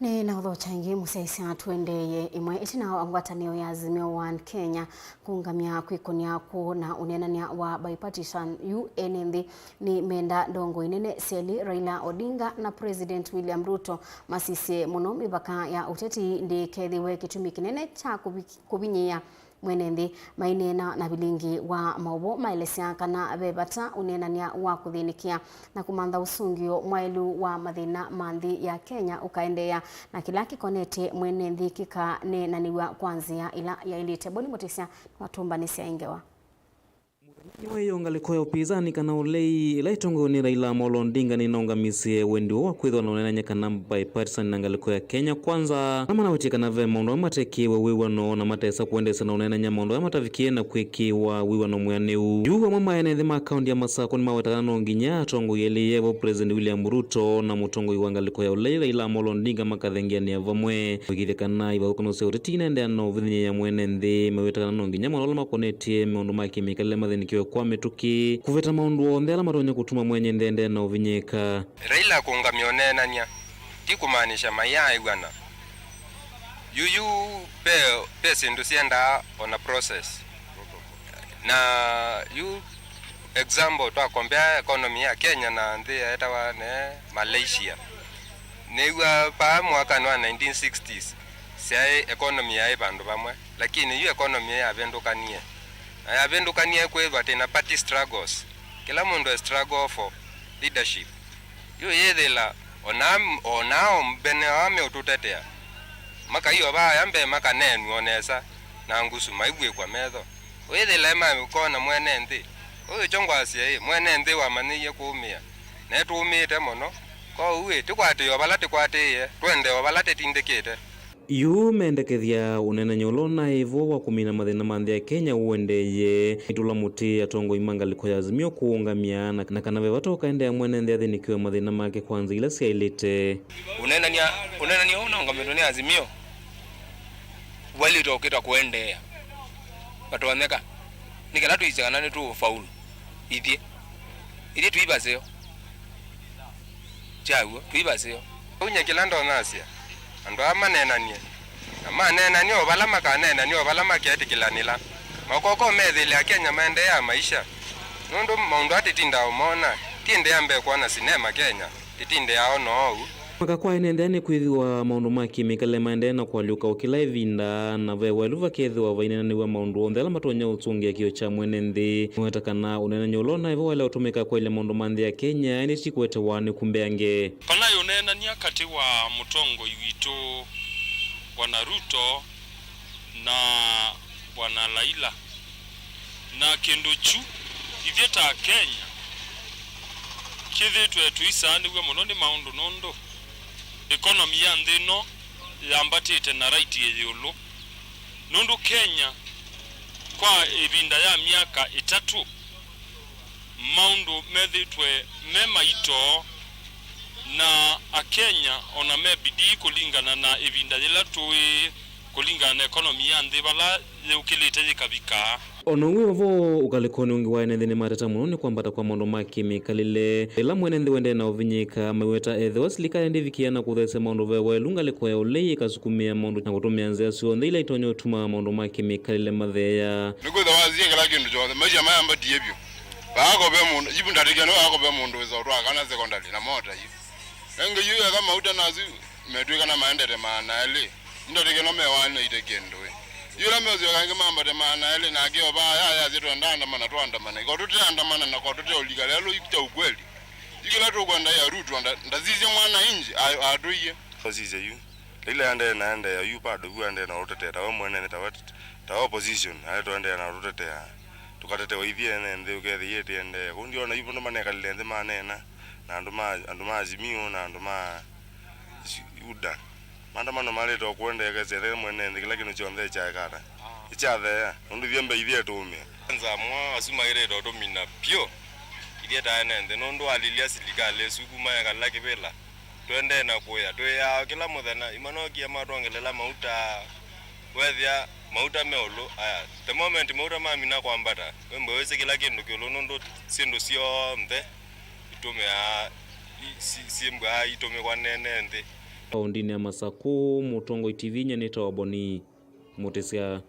Nĩ na ũthokya ĩngĩ mũsyaĩĩsya tũendeeye ĩmwe ĩtina wa ngwatanĩo ya Azimio One Kenya kũũngamya kwĩkũnĩa kũũ na ũneenany'a wa bipartisan. Yu ene nthĩ nĩ menda ndongoi nene syelĩ Raila Odinga na President William Ruto masisye mũno mĩvaka ya ũteti ndĩkethĩwe kĩtumi kĩnene kya kũvi-, kũvinyĩĩa mwene nthĩ. Maineena na vilingi wa maũvoo maelesya kana ve vata ũneenany'a wa kũthĩnĩkĩa na kũmantha ũsũngĩo mwaĩlu wa mathĩna ma nthĩ ya Kenya ũkaendeea, na kĩla kĩkonetye mwene nthĩ kĩkaneenanĩw'a kwa nzĩa ĩla yaĩlĩte. Boni Mũtĩsya nĩwatũmbanĩsya ĩ ngewa. Mũthenya wa ĩyo ngalĩko ya ũpinzani kana ũlei ĩla ĩtongoew'e nĩ Raila Amolo Odinga nĩnaũngamisye wendi woo wa kwĩthĩwa na ũneenany'a kana bipartisan na ngalĩko ya Kenya Kwanza, na manawetie kana ve maũndũ amwe matekĩĩwe wĩw'ano na matesa kũendeesya na ũneenany'a maũndũ ala matavikĩe na kwĩkĩĩwa wĩw'ano mwĩanĩu. Yu amwe ma ene nthĩ ma kaunti ya Masakũ nĩmaweta kana no nginya atongoi elĩ, evo President William Ruto na mũtongoi wa ngalĩko ya ũlei Raila Amolo Odinga makathengeanĩa vamwe kũĩkĩĩthya kana ivathũkany'o sya ũteti inendeea na ũvinyĩĩa mwene nthĩ. Maweta kana no nginya maũndũ ala makonetye maũndũ ma kĩmĩkalĩle mathĩnĩkĩwe kwa mĩtũkĩ, kũveta maũndũ onthe ala matonya kũtuma mwene nthĩ endeea na ũvinyĩĩka. Raila kũũngamya ũneenany'a ti kũmaanisha mayaaĩw'ana. Yu, yu ve, ve syĩndũ syendaa o na process. Na yu example, twa compare economy ya Kenya na nthĩ yaetawa ne Malaysia. Nĩw'a vaa mwakanĩ wa nineteen sixties, syaĩ economy yaĩ vandũ vamwe, lakini yu economy yavĩndũkanie. Na yavĩndũkanie kwĩthwa twĩ na party struggles. Kĩla mũndũ e struggle for leadership. Yu yĩthĩla, ona, ona o mbene aa meũtũtetea, makaio vaya mbee makaneenw'a o nesa na ngusu maivw'ĩkwa metho. Wĩthĩlae makona mwene nthĩ. Ũyũ kyo ngwasya ĩ, mwene nthĩ wamanyĩie kũũmĩa, na nĩtũũmĩĩte mũno. Kwoou ĩ, tĩkwatĩe o vala tĩkwatĩĩe, twende o vala tĩtindĩkĩte. Yu mendekethya ũneenany'a ũla ũnaĩ vo wa kũmina mathĩna ma nthĩ ya Kenya ũendeeye. Nĩtũla mũtĩ atongoi ma ngalĩko ya Azimio kũũngamya na, na kana ve vata ũkaendeea mwene nthĩ athĩnĩkĩwe mathĩna make kwa nzĩa ila syaĩlĩte. Ũneenany'a, ũneenany'a ũũ ũnaũngamĩtwe nĩ Azimio waĩlĩte o kwĩtwa kũendeea. Vatonyeka nĩ kana twĩsĩ kana nĩtũũfaulu ithyĩ. Ithyĩ twĩ vaseo. Kyaw'o, twĩ vaseo. Ũu nyie kĩla ndonasya, andũ aa maneenanie, na maneenanie o vala makaneenania, o vala maketĩkĩlanĩla. Makoko methĩle Akenya maendeea maisha, nũndũ maũndũ aa tĩtindaa ũmona. Ti ĩndĩ ya mbee kwona sinema Kenya, tĩtindaa ona oou. Makakwae nĩendeea nĩ kwĩthĩwa maũndũ ma kĩmĩkalĩle maendeea na kũalyũka o kĩla ĩvinda, na ve waĩlu vakethĩwa vaineenanĩw'a maũndũ onthe ala matonya ũsũngĩa kĩo kya mwene nthĩ. Nĩweta kana ũneenany'o ũla ũnaĩ vo waĩle ũtũmĩka kwaĩlya maũndũ ma nthĩ ya Kenya, ĩndĩ ti kũetewa nĩ kumbeange. Vala ũneenany'a katĩ wa mũtongoi witũ Bwana Ruto na Bwana Laila. Na kĩndũ kyu, ithyĩ ta Akenya, kĩthĩtwe tũisaanĩw'a mũno nĩ maũndũ, nũndũ economy ya nthĩ ĩno yambatĩte na raiti ĩyũlũ, nũndũ Kenya kwa ĩvinda ya myaka ĩtatũ, maũndũ methĩtwe me maito, na Akenya ona me bidii kũlingana na ĩvinda yĩla tũĩ, kũlingana na economy ya nthĩ vala yĩũkĩlĩte yĩkavika. O na ũu wĩ o vo, ũkalĩkonĩ ũngĩ wa ene nthĩ nĩmateta mũno nĩ kwambata kwa maũndũ ma kĩmĩkalĩle. Ĩla mwene nthĩ ũendee na ũvinyĩĩka, maiweta ethĩwa silikalĩ ndĩvikĩĩa na kũtheesya maũndũ ve waĩlu, ngalĩko ya ũlei ĩkasukumĩa maũndũ na kũtũmĩa nzĩa syonthe ila itonya ũtuma maũndũ ma kĩmĩkalĩle matheea. Nĩkwĩthĩwa wasie kĩla kĩndũ kyonthe, maisha mayambatie vyũ. Vaako ve mũndũ, ivu ndatĩkĩano vaako ve mũndũ wĩsa ũtwaa kana sekondalĩ na mota yu. Ĩngĩ yu eka mauta nasu metw'ĩka na maendete maana elĩ. Ndatĩkĩano mewaanĩte kĩndũ ĩ. Yu ĩla mesyoka ĩngĩ mambate maana elĩ, nake o vaa yayasye twendaandamana twaandamana. Iko tũteandamana na kwa tũteũlika lelũ kya ukweli. Yu kĩla tũkwenda ya Ruto nda-, ndasisye mwana inji a-, atũie. Ũsisye yu. Laila aendee na aendee yu bado vu aendee na ũtetea ta we mwene nĩ ta we, ta we opposition, ae tũendee na ũtũtetea. Tũkatetewa ithyĩ ene nthĩ ũkethĩa itĩendee. Kũu ndiona yu andũ manekalile nthĩ maneena, na andũ ma, andũ ma Azimio na andũ ma UDA. Maandamano malĩte o kũendee kesya ĩthe mwene nthĩ kĩla kĩndũ kyonthe kyaekata. Ĩkyatheea, nũndũ ithyĩ mbee ithyĩ tũũmĩa. Kwanza mwa asu maĩlĩte ũtũmina pyũ, ithyĩ ta ene nthĩ, nũndũ walilya silikalĩ ĩsu kuma ekala kĩvĩla. Tũendee na kũya. Twĩaa kĩla mũthenya, imanokie matwongelela mauta, wethĩa mauta me ũlũ. Aya, the moment mauta mamina kwambata, wĩmbwe wĩsĩ kĩla kĩndũ kĩũlũ nũndũ syĩndũ syonthe itũmĩaa, i-, si-, syĩmbwaa itũmĩkwa nene nthĩ. Kaũndĩnĩ ya Masakũ, Mũtongoi T V inya nĩtawa Boni Mũtĩsya.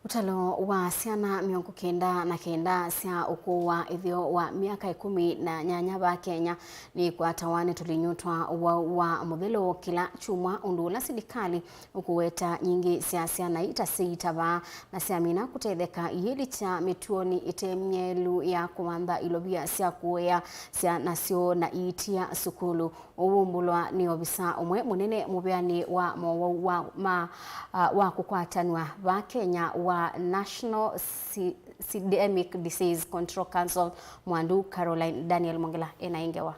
Ũtalo wa syana mĩongo kenda na kenda sya ũkũũ wa ĩtheo wa myaka ĩkũmi na nyanya va Kenya nĩikwatawa nĩ tũlinyũ twa ũwau wa mũthelo kĩla kyumwa, ũndũ ũla silikalĩ ũkũweta nyingĩ sya syana ii ta syĩitavaa na syamina kũtetheka iilikya mĩtuonĩ ĩte myelu ya kũmantha ilovia sya kũea syana syoo na iitia sukulu. Ũu wumbũlwa nĩ ovisa ũmwe mũnene mũveani wa mowau wa, ma, ah, wa kũkwatanw'a va Kenya wa National Sy-, Syndemic Disease Control Council, Mwandu Caroline. Daniel Mwongela ena ĩ ngewa.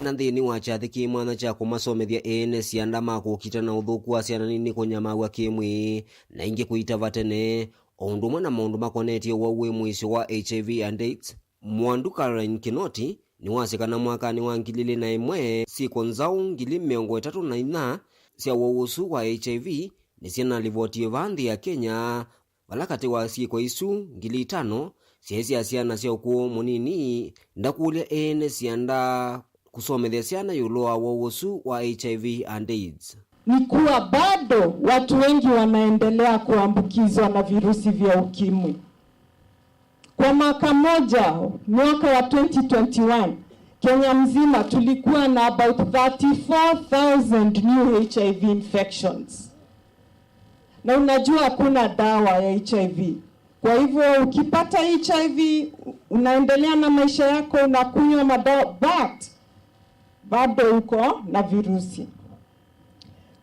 Na nthĩnĩ wa kyathĩ kĩ mwanya kya kũmasomethya ene syanda ma kũkita na ũthũku wa syana nini kũnyamaw'a kĩ-mwĩĩ na ingĩ kũitava tene, o ũndũ ũmwe na maũndũ makonetye ũwau wĩ mũisyo wa H I V and AIDS, Mwandu Caroline Kinoti nĩwasya kana mwakanĩ wa ngili ilĩ na ĩmwe, syĩko nzaũ ngili mĩongo ĩtatũ na inya sya ũwau ũsu wa H I V nĩsyĩnalivotiwe vaa nthĩ ya Kenya, vala katĩ wa syĩko isu, ngili itano syaĩ sya syana sya ũkũũ mũnini. Ndakũlya ene syanda kũsomethya syana ĩũlũ wa ũwau ũsu wa H I V and AIDS. Ni kuwa bado watu wengi wanaendelea kuambukizwa na virusi vya ukimwi. Kwa mwaka moja, mwaka wa twenty twenty-one, Kenya mzima tulikuwa na about thirty-four thousand new H I V infections. Na unajua hakuna dawa ya H I V. Kwa hivyo ukipata H I V, unaendelea na maisha yako, unakunywa madawa, but bado uko na virusi.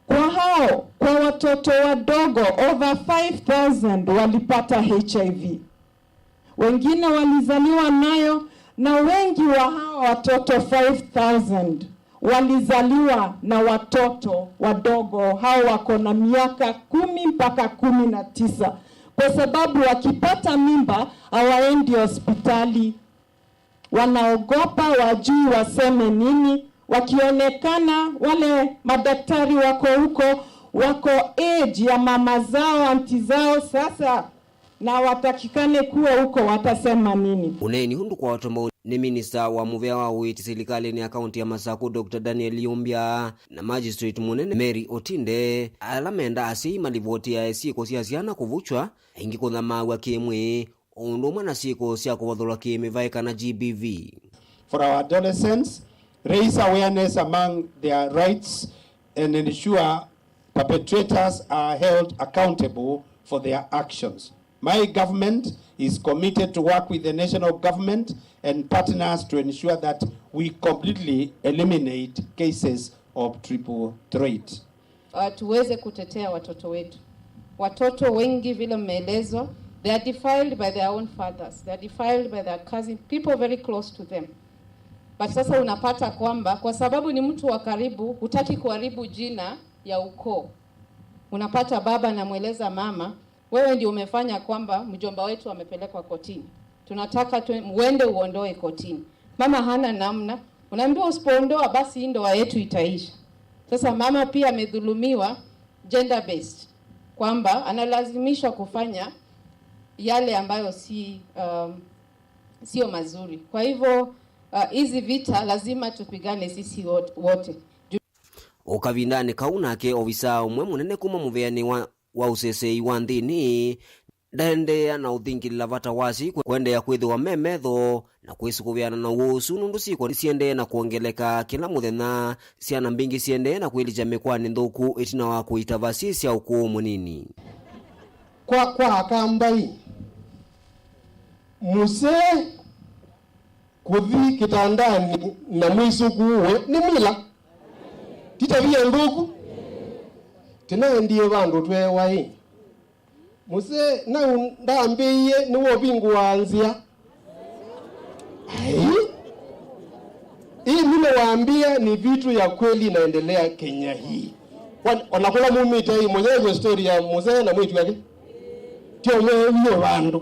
Kwa hao, kwa watoto wadogo, over five thousand walipata H I V. Wengine walizaliwa nayo, na wengi wa hao watoto five thousand walizaliwa na watoto wadogo, hao wako na miaka kumi mpaka kumi na tisa, kwa sababu wakipata mimba hawaendi hospitali. Wanaogopa, wajui waseme nini. Wakionekana, wale madaktari wako huko, wako age ya mama zao, anti zao. Sasa Na watakikane kuwa huko, watasema nini? Ũneeni ũndũ kwawetwa mbau nĩ minista wa mũvea wa ũiiti silikalĩnĩ ya kaunti ya Masakũ, Doctor Daniel Yumbya, na Magistrate mũnene Mary Otinde, ala menda asyai malivotĩae syĩko sya syana kũvukywa, aingĩ kũthamaaw'a kĩ-mwĩĩ, o ũndũ ũmwe na syĩko sya kũvathũlwa kĩ-mĩvaĩ kana G B V. For our adolescents, raise awareness among their rights and ensure perpetrators are held accountable for their actions. My government is committed to work with the national government and partners to ensure that we completely eliminate cases of triple threat. Uh, tuweze kutetea watoto wetu. Watoto wengi, vile mmeelezwa, they are defiled by their own fathers, they are defiled by their cousin, people very close to them. But sasa unapata kwamba kwa sababu ni mtu wa karibu, hutaki kuharibu jina ya ukoo. Unapata baba anamweleza mama, wewe ndio umefanya kwamba mjomba wetu amepelekwa kotini, tunataka tu, uende uondoe kotini. Mama hana namna, unaambiwa usipoondoa basi hii ndoa yetu itaisha. Sasa mama pia amedhulumiwa gender based, kwamba analazimishwa kufanya yale ambayo si, um, sio mazuri. Kwa hivyo, uh, hizi vita lazima tupigane sisi wot-, wote. O kavindanĩ kau nake ovisaa ũmwe mũnene kuma mũvĩanĩ wa, wa ũseseĩ wa nthĩnĩ ndaendeea na ũthingĩlĩla vata wa asyai kwe-, kũendeea kwĩthĩwa me metho na kwĩsũkũvĩana na ũwau ũsu, nũndũ syĩko nĩsiendee na kwongeleka kĩla mũthenya, syana mbingĩ siendee na kwĩlikya mĩkwanĩ nthũku ĩtina wa kũitava syĩ sya ũkũũ mũnini. Kwa, kwa Akambai, mũsee kũthi kĩtandanĩ na mwĩsũkũũe nĩ mila, ti tavia nthũku. Tĩnaendie vandũ tweewa ĩ, mũsee nau ndambĩĩie nĩwovingũaa nzĩa. Ai, hii mila waambia ni vitu ya kweli inaendelea Kenya hii. Wan-, ona kũla mumĩte hii, mũyew'e story ya mũsee na mwĩĩtu wake. Tio mweew'e vandũ.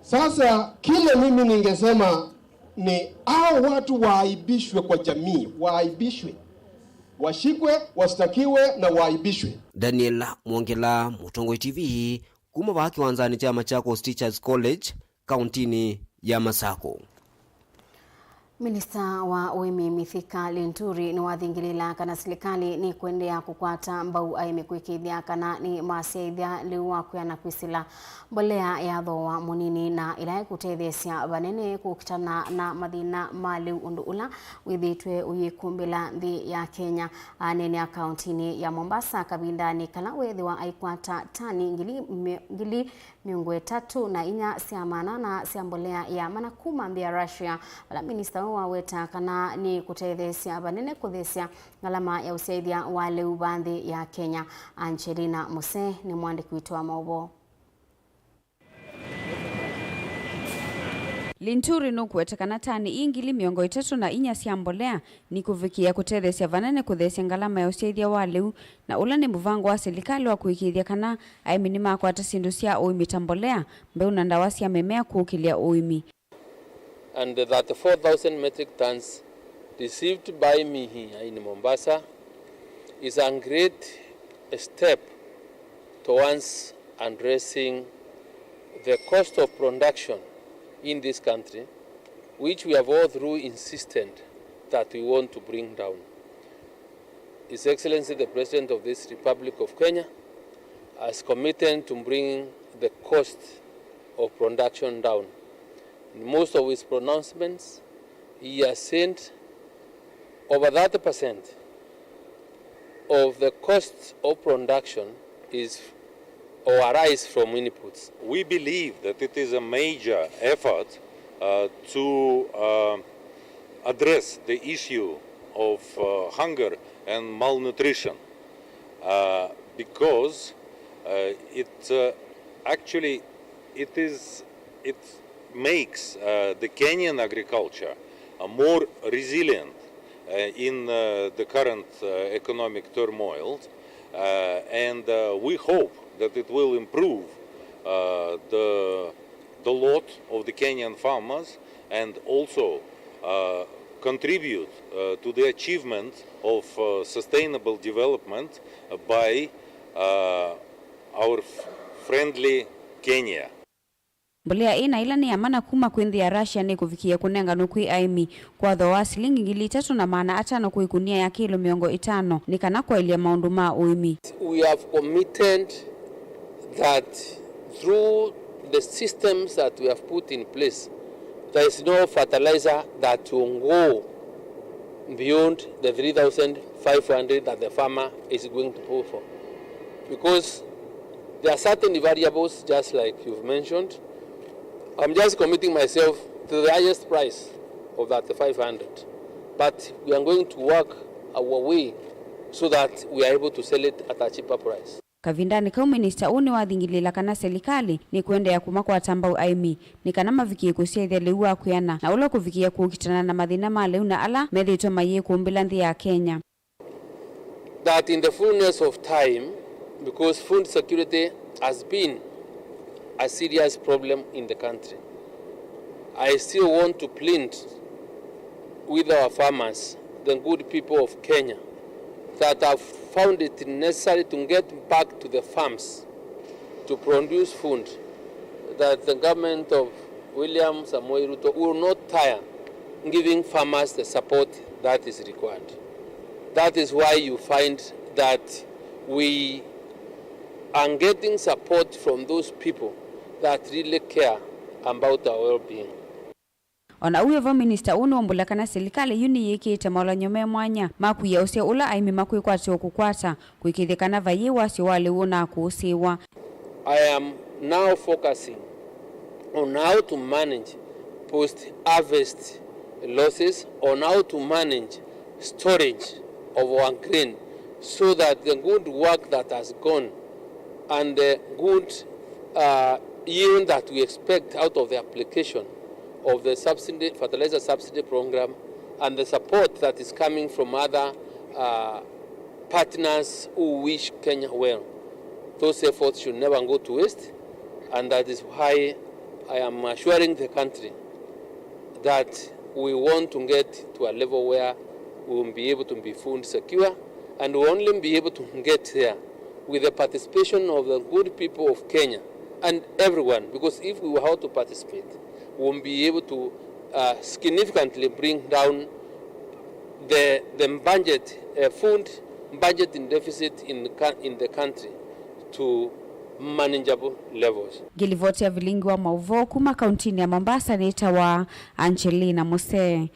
Sasa kile mimi ningesema ni hao watu waaibishwe kwa jamii, waaibishwe, washikwe, wastakiwe na waaibishwe. Daniel Mwongela, Mũtongoi T V, kuma vaa kĩwanzanĩ kya Machakos Teachers College, kauntinĩ ya Masakũ. Minista wa ũĩmi Mithika Linturi nĩwathingĩlĩĩla kana silikalĩ nĩkũendeea kũkwata mbau aĩmi kũĩkĩĩthya kana nĩmasyaĩthya lĩu wa kwĩana kwĩsĩla mbolea ya thooa mũnini na ĩla ĩkũtetheesya vanene kũkitana na mathĩna ma lĩu ũndũ ũla wĩthĩĩtwe ũyĩkumbĩla nthĩ ya Kenya. Aneenea kauntinĩ ya Mombasa kavindanĩ kala weethĩwa aikwata tani ngili, ngili mĩongo ĩtatũ na inya sya maana ana sya mbolea ya mana kuma nthĩ ya Russia, vala minista ũũ waweta kana nĩkũtetheesya vanene kũthesya ngalama ya ũsyaĩthya wa lĩu va nthĩ ya Kenya. Angelina Muse nĩ mwandĩki witũ wa maũvoo. Linturi nũkũweta kana tani ii ngili mĩongo ĩtatũ na inya sya mbolea nikũvikĩĩa kũtetheesya vanene kũthesya ngalama ya ũsyaĩthya wa lĩu, na ũla nĩ mũvango wa silikalĩ wa kũĩkĩĩthya kana aĩmi nĩmakwata syĩndũ sya ũĩmi ta mbolea, mbeũ na ndawa sya mĩmea kũũkĩlya ũĩmi. And the thirty-four thousand metric tons received by me here in Mombasa is a great step towards addressing the cost of production in this country, which we have all through insisted that we want to bring down. His Excellency the President of this Republic of Kenya has committed to bringing the cost of production down. In most of his pronouncements, he has said over thirty percent of the costs of production is or arise from inputs. We believe that it is a major effort, uh, to, uh, address the issue of, uh, hunger and malnutrition, uh, because, uh, it, uh, actually it is, it makes, uh, the Kenyan agriculture, uh, more resilient, uh, in, uh, the current, uh, economic turmoil, uh, and, uh, we hope that it will improve, uh, the, the lot of the Kenyan farmers and also, uh, contribute, uh, to the achievement of, uh, sustainable development, uh, by, uh, our f-, friendly Kenya. Mbolea ĩ na ĩla nĩ ya mana kuma kwĩ nthĩ ya Russia nĩkũvikĩĩa kũnenganwe kwĩ aĩmi kwa thooa wa silingi ngili itatũ na maana atano kwĩ ĩkunia ya kĩlo mĩongo ĩtano nĩ kana kwaĩlya maũndũ ma ũĩmi. We have committed that through the systems that we have put in place, there is no fertilizer that will go beyond the three thousand five hundred that the farmer is going to pay for, because there are certain variables, just like you've mentioned. I'm just committing myself to the highest price of that five hundred, but we are going to work our way so that we are able to sell it at a cheaper price. Kavindanĩ kau, minista ũũ nĩwathingilĩĩla kana selikalĩ nĩkũendeea kũmakwata mbau aĩmi nĩ kana mavikĩe kũsyaĩthya lĩu wa kwĩana na ũla ũkũvikĩĩa kũkitana na mathĩna ma lĩu na ala methĩĩtwe mayĩkũmbĩla nthĩ ya Kenya. That in the fullness of time, because food security has been a serious problem in the country, I still want to plead with our farmers, the good people of Kenya, that have found it necessary to get back to the farms to produce food, that the government of William Samoei Ruto will not tire giving farmers the support that is required. That is why you find that we are getting support from those people that really care about our well-being. O na ũu wĩ vo, minista ũũ nĩwaumbũla kana silikalĩ yu nĩyĩkĩĩte molany'o me mwanya ma kũia ũseo ũla aĩmi makwĩkwatĩwa kũkwata kũĩkĩĩthya kana vaiĩ wasyo wa lĩu ũnakũsĩĩwa. I am now focusing on how to manage post-harvest losses, on how to manage storage of our grain, so that the good work that has gone and the good uh, yield that we expect out of the application of the subsidy, fertilizer subsidy program and the support that is coming from other uh, partners who wish Kenya well. Those efforts should never go to waste, and that is why I am assuring the country that we want to get to a level where we will be able to be food secure, and we will only be able to get there with the participation of the good people of Kenya and everyone, because if we were all to participate, we will be able to uh, significantly bring down the, the budget, uh, food budgeting deficit in the, in the country to manageable levels. Ngĩlivoti ya vilingi wa maũvoo kuma kauntinĩ ya Mombasa nĩtawa Angelina Musee.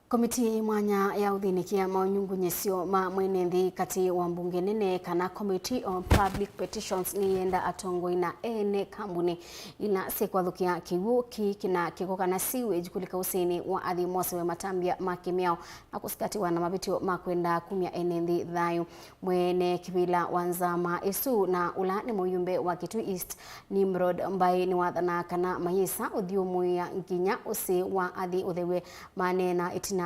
Komitii ya mwanya ya ũthĩnĩkĩa maũnyungunyĩsyo ma mwene nthĩ katĩ wa mbunge nene, kana Committee on Public Petitions, nĩyenda atongoi na ene kambuni ila syĩkwathũkĩa kĩw'ũ kĩĩ kĩna kĩko kana sewage kũlika ũsĩnĩ wa athi mosewe matambya ma kĩmĩao na kũsikatĩwa na mavĩtyo ma kwenda kumya ene nthĩ thayũ. Mwene kĩvĩla wa nzama ĩsu na ũla nĩ mũyumbe wa Kitui East, Nimrod Mbai, nĩwathanaa kana mayĩsa ũthyũmũĩa nginya ũsĩ wa athi ũthew'e. Maneena ĩtina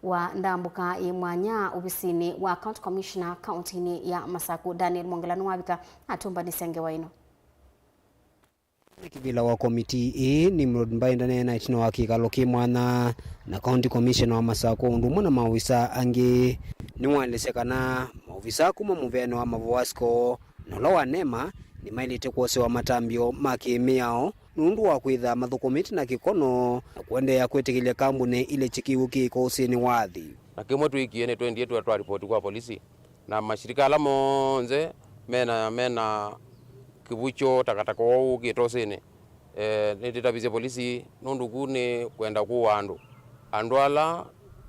wa ndambũka yĩ mwanya ovisinĩ wa County Commissioner kauntinĩ ya Masaku, Daniel Mwongela nĩwavika na atũmbanĩsya ngewa ĩno. Mwene kĩvĩla wa komitii ĩĩ, Nimrod Mbai, ndaneena ĩtina wa kĩkalo kĩ mwanya na County Commissioner wa Masaku o ũndũ ũmwe na maovisaa angĩ. Nĩwaelesya kana maovisaa kuma mũvĩanĩ wa Mavowasco na ũla wa nema nĩmaĩlĩte kwosewa matambyo ma kĩmĩao nũndũ wa kwĩtha mathũkũmĩte na kĩkono na kũendeea kwĩtĩkĩlya kambunĩ ilekye kĩw'ũ kĩko ũsĩnĩ wa athi. Na kĩmwe twĩkie nĩtwendie twa twa ripoti kwa polisi. Na mashirika ala monthe mena, mena kĩvucho takataka ũũ ũkĩte ũsĩnĩ, eh, nĩtĩtavisye polisi nũndũ ku nĩ kwenda kũũa andũ. Andũ ala,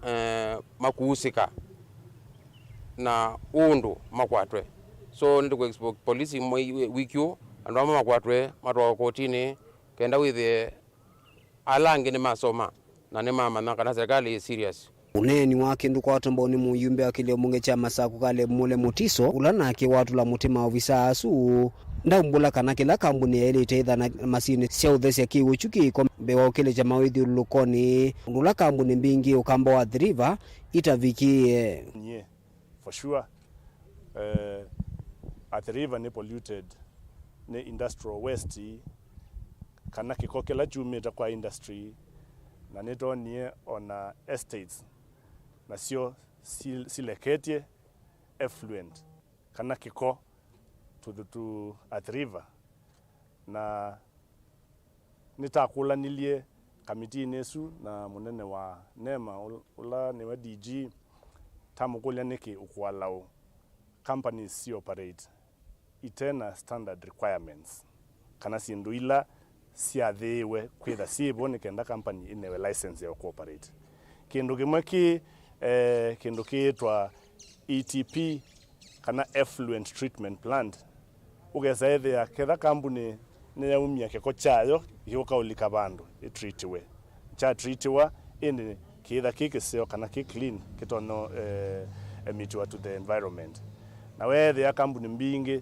eh, makuusĩka na ũndũ makwatwe. So nĩtũkũ expect polisi mwei, wiki ũũ, andũ ama makwatwe matwawe kotinĩ kenda wĩthĩe ala angĩ nĩmasoma na nĩmamanya kana serikali ĩ serious. Ũneeni wake ndũkwatwa mbau nĩ mũyumbe wa kĩlĩo mbunge kya Masaku Caleb Mule Mutiso, ũla nake watũla mũtĩ maovisaa asu. Ndaumbũla kana kĩla kambuni yaĩlĩte ĩtha na masinĩ sya ũthesya kĩw'ũ kyu kĩko mbee wa ũkĩlĩkya mawĩthyũlũlũkonĩ, ũndũ ũla kambuni mbingĩ ũkamba wa Athi River itavikĩĩe. Nyie, for sure, eh, Athi River nĩ polluted nĩ industrial waste, kana kĩko kĩla kyumĩte kwa industry, Na nĩtwonie o na estates nasyo si-, sileketye effluent kana kĩko to, to Athi River. Na nĩtakũlanilye kamitiinĩ ĩsu na mũnene wa nema, ũl-, ũla nĩwe D G, tamũkũlya nĩkĩ ũkũa laũ companies si operate ite na standard requirements, kana syĩndũ ila syathĩĩwe kwĩtha syĩ vo nĩ kenda company ĩnewe license ya kũoperate. Kĩndũ kĩmwe kĩ, eh, kĩndũ kĩĩtwa E T P, kana effluent treatment plant. Ũkesa ĩthĩa ketha kambuni nĩyaumya kĩko kyayo, yũka ũlika vandũ ĩtritiwe. Kyatritiwa, ĩndĩ kĩitha kĩ kĩseo kana kĩ clean, kĩtonya, eh, emitiwa to the environment. Na weethĩa kambuni mbingĩ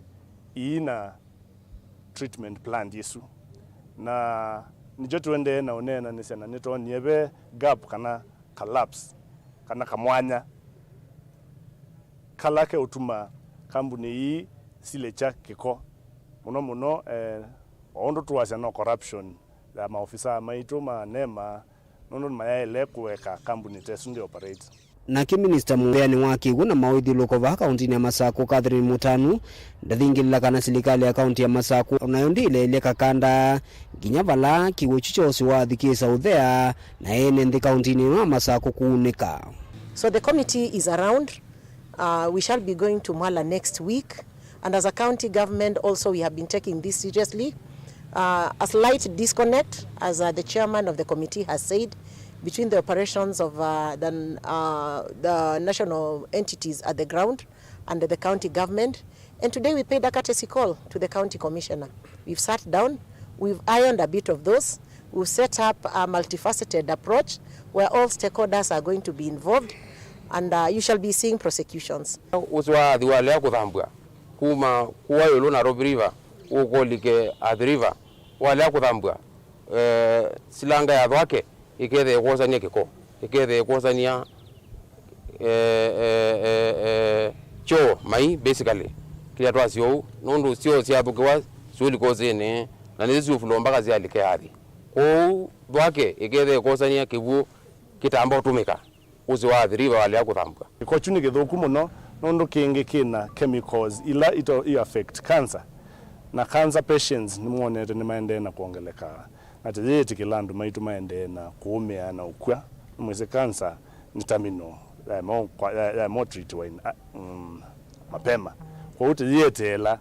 iina treatment plant isu. Na nĩkyo tũendee na ũneenanĩsya, na nĩtwonie ve gap kana ka lapse, kana kamwanya kala keũtuma kambuni ii silekya kĩko. Mũno mũno, eh, o ũndũ tũasya no corruption ya maofisaa maitũ ma nema, nũndũ nĩmayaĩle kũeka kambuni ta ĩsu ndĩ operate. Nake minista mũveanĩ wa kĩw'ũ na maũithyũlũko vaa kaũntĩnĩ ya Masakũ, Catherine Mũtanu, ndathingĩlĩla kana silikalĩ ya kaũntĩ ya Masakũ onayo ndĩileelya kakanda nginya vala kĩw'ũ kyu kya ũsĩ wa athi kĩsa ũthea na ene nthĩ kaũntĩnĩ ĩno ya Masakũ kũunĩka. So the committee is around. Uh, we shall be going to Mwala next week. And as a county government also, we have been taking this seriously. Uh, a slight disconnect, as, uh, the chairman of the committee has said, between the operations of, uh, the, uh, the national entities at the ground and the county government. And today we paid a courtesy call to the county commissioner. We've sat down, we've ironed a bit of those, we've set up a multifaceted approach where all stakeholders are going to be involved, and, uh, you shall be seeing prosecutions. Ũsĩ wa athi walea kũthambw'a kuma kũa ĩũlũ Nairobi River ũkolike Athi River, walea kũthambw'a, eh, silanga ya Thwake ĩkethĩa ĩkwosania kĩko, ĩkethĩa ĩkwosania, eh, eh, eh, eh, kyoo mai, basically. Kĩla twasya ũu, nũndũ syoo syathũkĩwa siũlika ũsĩnĩ, na nĩsyo siũvulwa mpaka syalike athi. Kwoou Thwake ĩkethĩa ĩkwosania kĩw'ũ kĩtamba ũtũmĩka. Ũsĩ wa Athi River walea kũthambw'a. Kĩko kyu nĩ kĩthũku mũno, nũndũ kĩngĩ kĩ na chemicals ila ito-, i affect cancer, na cancer patients nĩmwonete nĩmaendee na kwongeleka, na tũyĩtĩkĩla andũ maitũ maendee na kũũmĩa na ũkw'a. Nĩmwĩsĩ cancer nĩ terminal, yaema kwa-, ya-, yaema ũtreatiwa in-, a-, mm, mapema. Kwoou tũyĩeteela,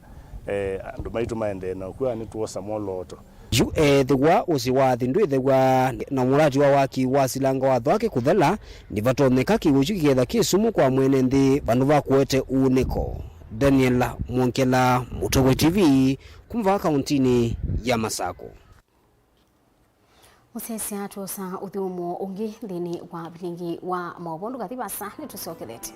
eh, andũ maitũ maendee na ũkw'a, nĩtwosa mwolooto. Yu eethĩwa ũsĩ wa athi ndwĩthĩwa na mũrati wa waki wa silanga wa Thwake kũthela, nĩvatonyeka kĩw'ũ kyu kĩketha kĩ sumu kwa mwene nthĩ vandũ va kũete ũunĩko. Daniel Mwongela, Mũtũkũ T V, kuma vaa kaũntĩnĩ ya Masakũ. Mũsyaĩĩsya twosa ũthyũmũo ũngĩ nthĩnĩ wa vilingi wa maũvoo. Ndũkathi vaasa, nĩtũsyokelete.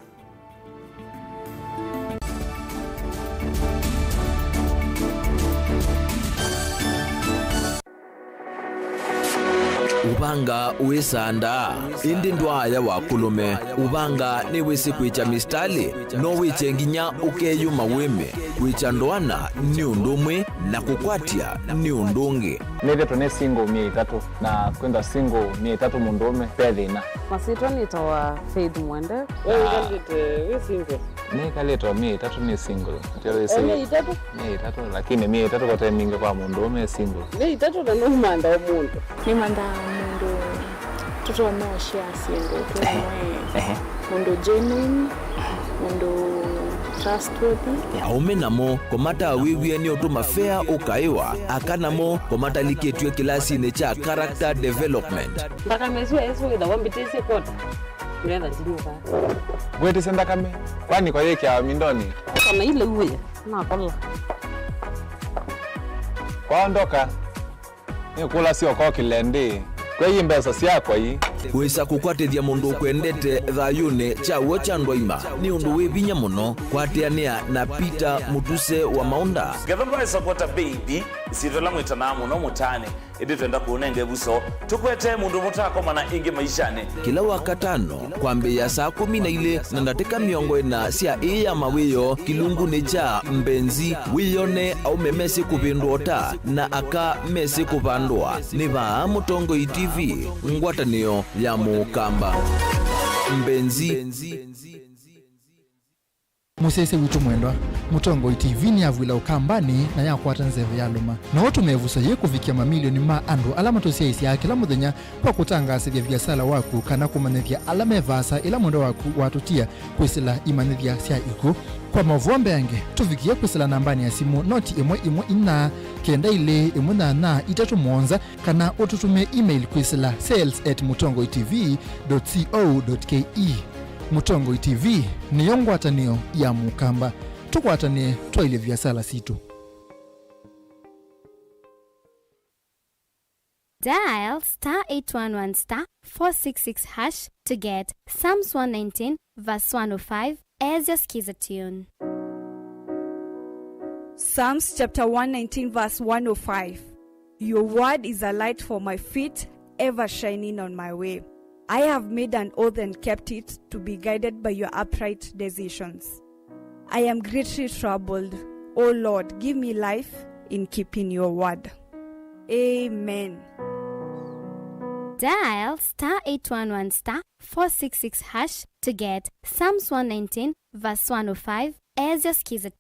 Ũvanga wĩsandaa, ĩndĩ ndwaaya wa kũlũme. Ũvanga nĩwĩsĩ kwĩkya mistalĩ, no wĩkye nginya ũkeyũma wĩme. Kwĩkya ndoana nĩ ũndũ ũmwe na kũkwatya nĩ ũndũ ũngĩ. Nĩthĩtwe nĩ single myei ĩtatũ, na kwĩthwa single myei ĩtatũ mũndũũme ve thĩna. Masyĩtwa nĩtawa Faith Mwende. We wĩkalĩte wĩ single? Nĩkalĩte o myei ĩtatũ nĩ single. Ndio wĩsĩ. O myei ĩtatũ? Myei ĩtatũ, lakini myei ĩtatũ kote mingĩ kwa mũndũũme e single. Myei ĩtatũ na nũmanda o mũndũ. Nĩmandaa mũndũ tũtonya ũshare syĩndũ twĩ. Ehe. Mũndũ genuine, mũndũ trustworthy. Aũme namo, kũmatawĩw'ĩa nĩ ũtũma fea ũkaĩwa, aka namo, kũmatalikĩtw'e kĩlasinĩ kya character development. Nthakame ĩsu ĩsu wĩthawa mbĩtĩsye kwota, nĩgetha ndinyuka. Ngwĩtĩsya nthakame, kwani kwa yĩkĩawa mindoni? Kana ile uwe, nakola. Kwaondoka. Nĩkũlasya ũkokĩle ndĩ, kwei mbesa syakwa ii. Wĩsa kũkwatĩthya mũndũ ũkwendete thayũnĩ kya w'o kya ndwaima nĩ ũndũ wĩ vinya mũno. Kwatĩanĩa na Peter Mũtuse wa Maũnda. Ngetha ndwaĩsa kwata baby. Syĩtwa ĩla mwĩtanaa mũno mũtaanĩ, ĩndĩ twenda kũũnenga ĩvuso. Tũkwete mũndũ mũtakomana ĩngĩ maishanĩ. Kĩla Wakatano, kwambĩĩa saa kũmi na ilĩ na ndatĩka mĩongo ĩna sya ĩĩ ya mawĩoo kĩlungunĩ kya Mbenzi, wĩyone aũme mesĩ kũvĩndũa ũta na aka mesĩ kũvandũa. Nĩ vaa Mũtongoi T V, ngwatanĩo ya Mũkamba. Mbenzi. Mũsyaĩĩsya witũ mwendwa, Mũtongoi T V nĩyavw'ĩla Ũkambanĩ na yakwata nzeve yalũma. No ũtũme ĩvuso yĩĩ kũvikĩa mamilioni ma andũ ala matũsyaĩĩsyaa kĩla mũthenya kwa kũtangaasĩthya viasala waku kana kũmanyĩthya ala me vaasa ĩla mwendwa waku watũtia kwĩsĩla imanyĩthya sya ikw'ũ. Kwa maũvoo mbeange, tũvikĩe kwĩsĩla nambanĩ ya simũ noti ĩmwe ĩmwe inya kenda ilĩ ĩmwe nyanya itatũ mũonza, kana ũtũtũmĩe email kwĩsĩla sales at mũtongoi T V dot co dot K E. Mũtongoi T V nĩyo ngwatanĩo ya Mũkamba. Tũkwatanĩe twaĩlye viasala sitũ. Dial star eight one one star four six six hash to get Psalms one nineteen verse one oh five as your skiza tune. Psalms chapter one nineteen verse one oh five. Your word is a light for my feet, ever shining on my way. I have made an oath and kept it, to be guided by your upright decisions. I am greatly troubled. O Lord, give me life in keeping your word. Amen. Dial star eight one one star four six six hash to get Psalms one nineteen verse one oh five as your skiza.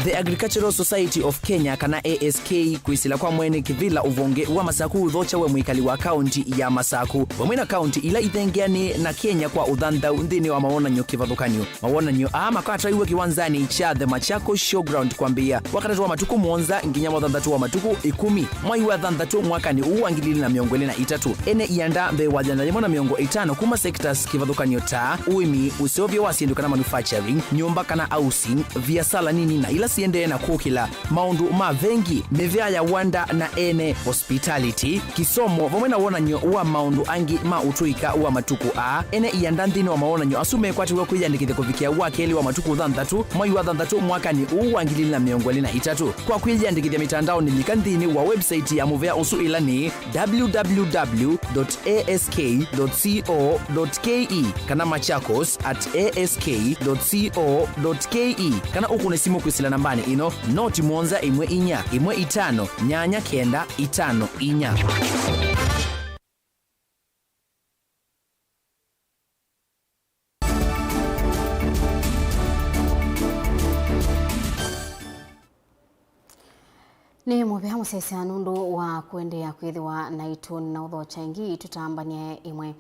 The Agricultural Society of Kenya, kana A S K, kwĩsĩla kwa mwene kĩvĩla ũvonge wa Masaku ũthokya we mwĩkali wa kaunti ya Masaku, vamwe na kaunti ila ithengeanĩe na Kenya kwa ũthanthau nthĩnĩ wa mawonany'o kĩvathũkany'o. Mawonany'o aa makatwaiwe kĩwanzanĩ kya The Machakos Showground kwambĩĩa Wakatatũ wa matukũ mũonza nginya Wathanthatũ wa matukũ ĩkũmi mwai wa thanthatũ mwakanĩ ũũ wa ngili ilĩ na mĩongo ĩlĩ na itatũ. Ene ianda mbee wa yĩana yĩmwe na mĩongo ĩtano kuma sectors kĩvathũkany'o ta ũĩmi, ũseũvyo wa syĩndũ kana manufacturing, nyũmba kana housing, viasala nini na ila siendee na kũkĩla, maũndũ ma vengi, mĩvĩa ya wanda na ene hospitality, kĩsomo, vamwe na wonany'o wa maũndũ angĩ ma ũtũĩka wa matukũ aa. Ene ianda nthĩnĩ wa mawonany'o asu mekwatĩw'a kwĩyandĩkĩthya kũvikĩa wa kelĩ wa matukũ thanthatũ mwai wa thanthatũ mwakanĩ ũũ wa ngili ilĩ na mĩongo ĩlĩ na itatũ. Kwa kwĩyĩandĩkĩthya mĩtandaonĩ, lika nthĩnĩ wa website ya mũvea ũsu, ĩla nĩ w w w dot a s k dot c o dot k e kana machakos at a s k dot c o dot k e, kana ũkũne simũ kwĩsĩla nambanĩ ĩno, noti mũonza ĩmwe inya ĩmwe itano nyanya kenda itano inya. Nĩ mũvea mũsyaĩĩsya nũndũ wa kũendeea kwĩthĩwa naitũ. Na ũthokya ĩngĩ, tũtambany'e ĩmwe.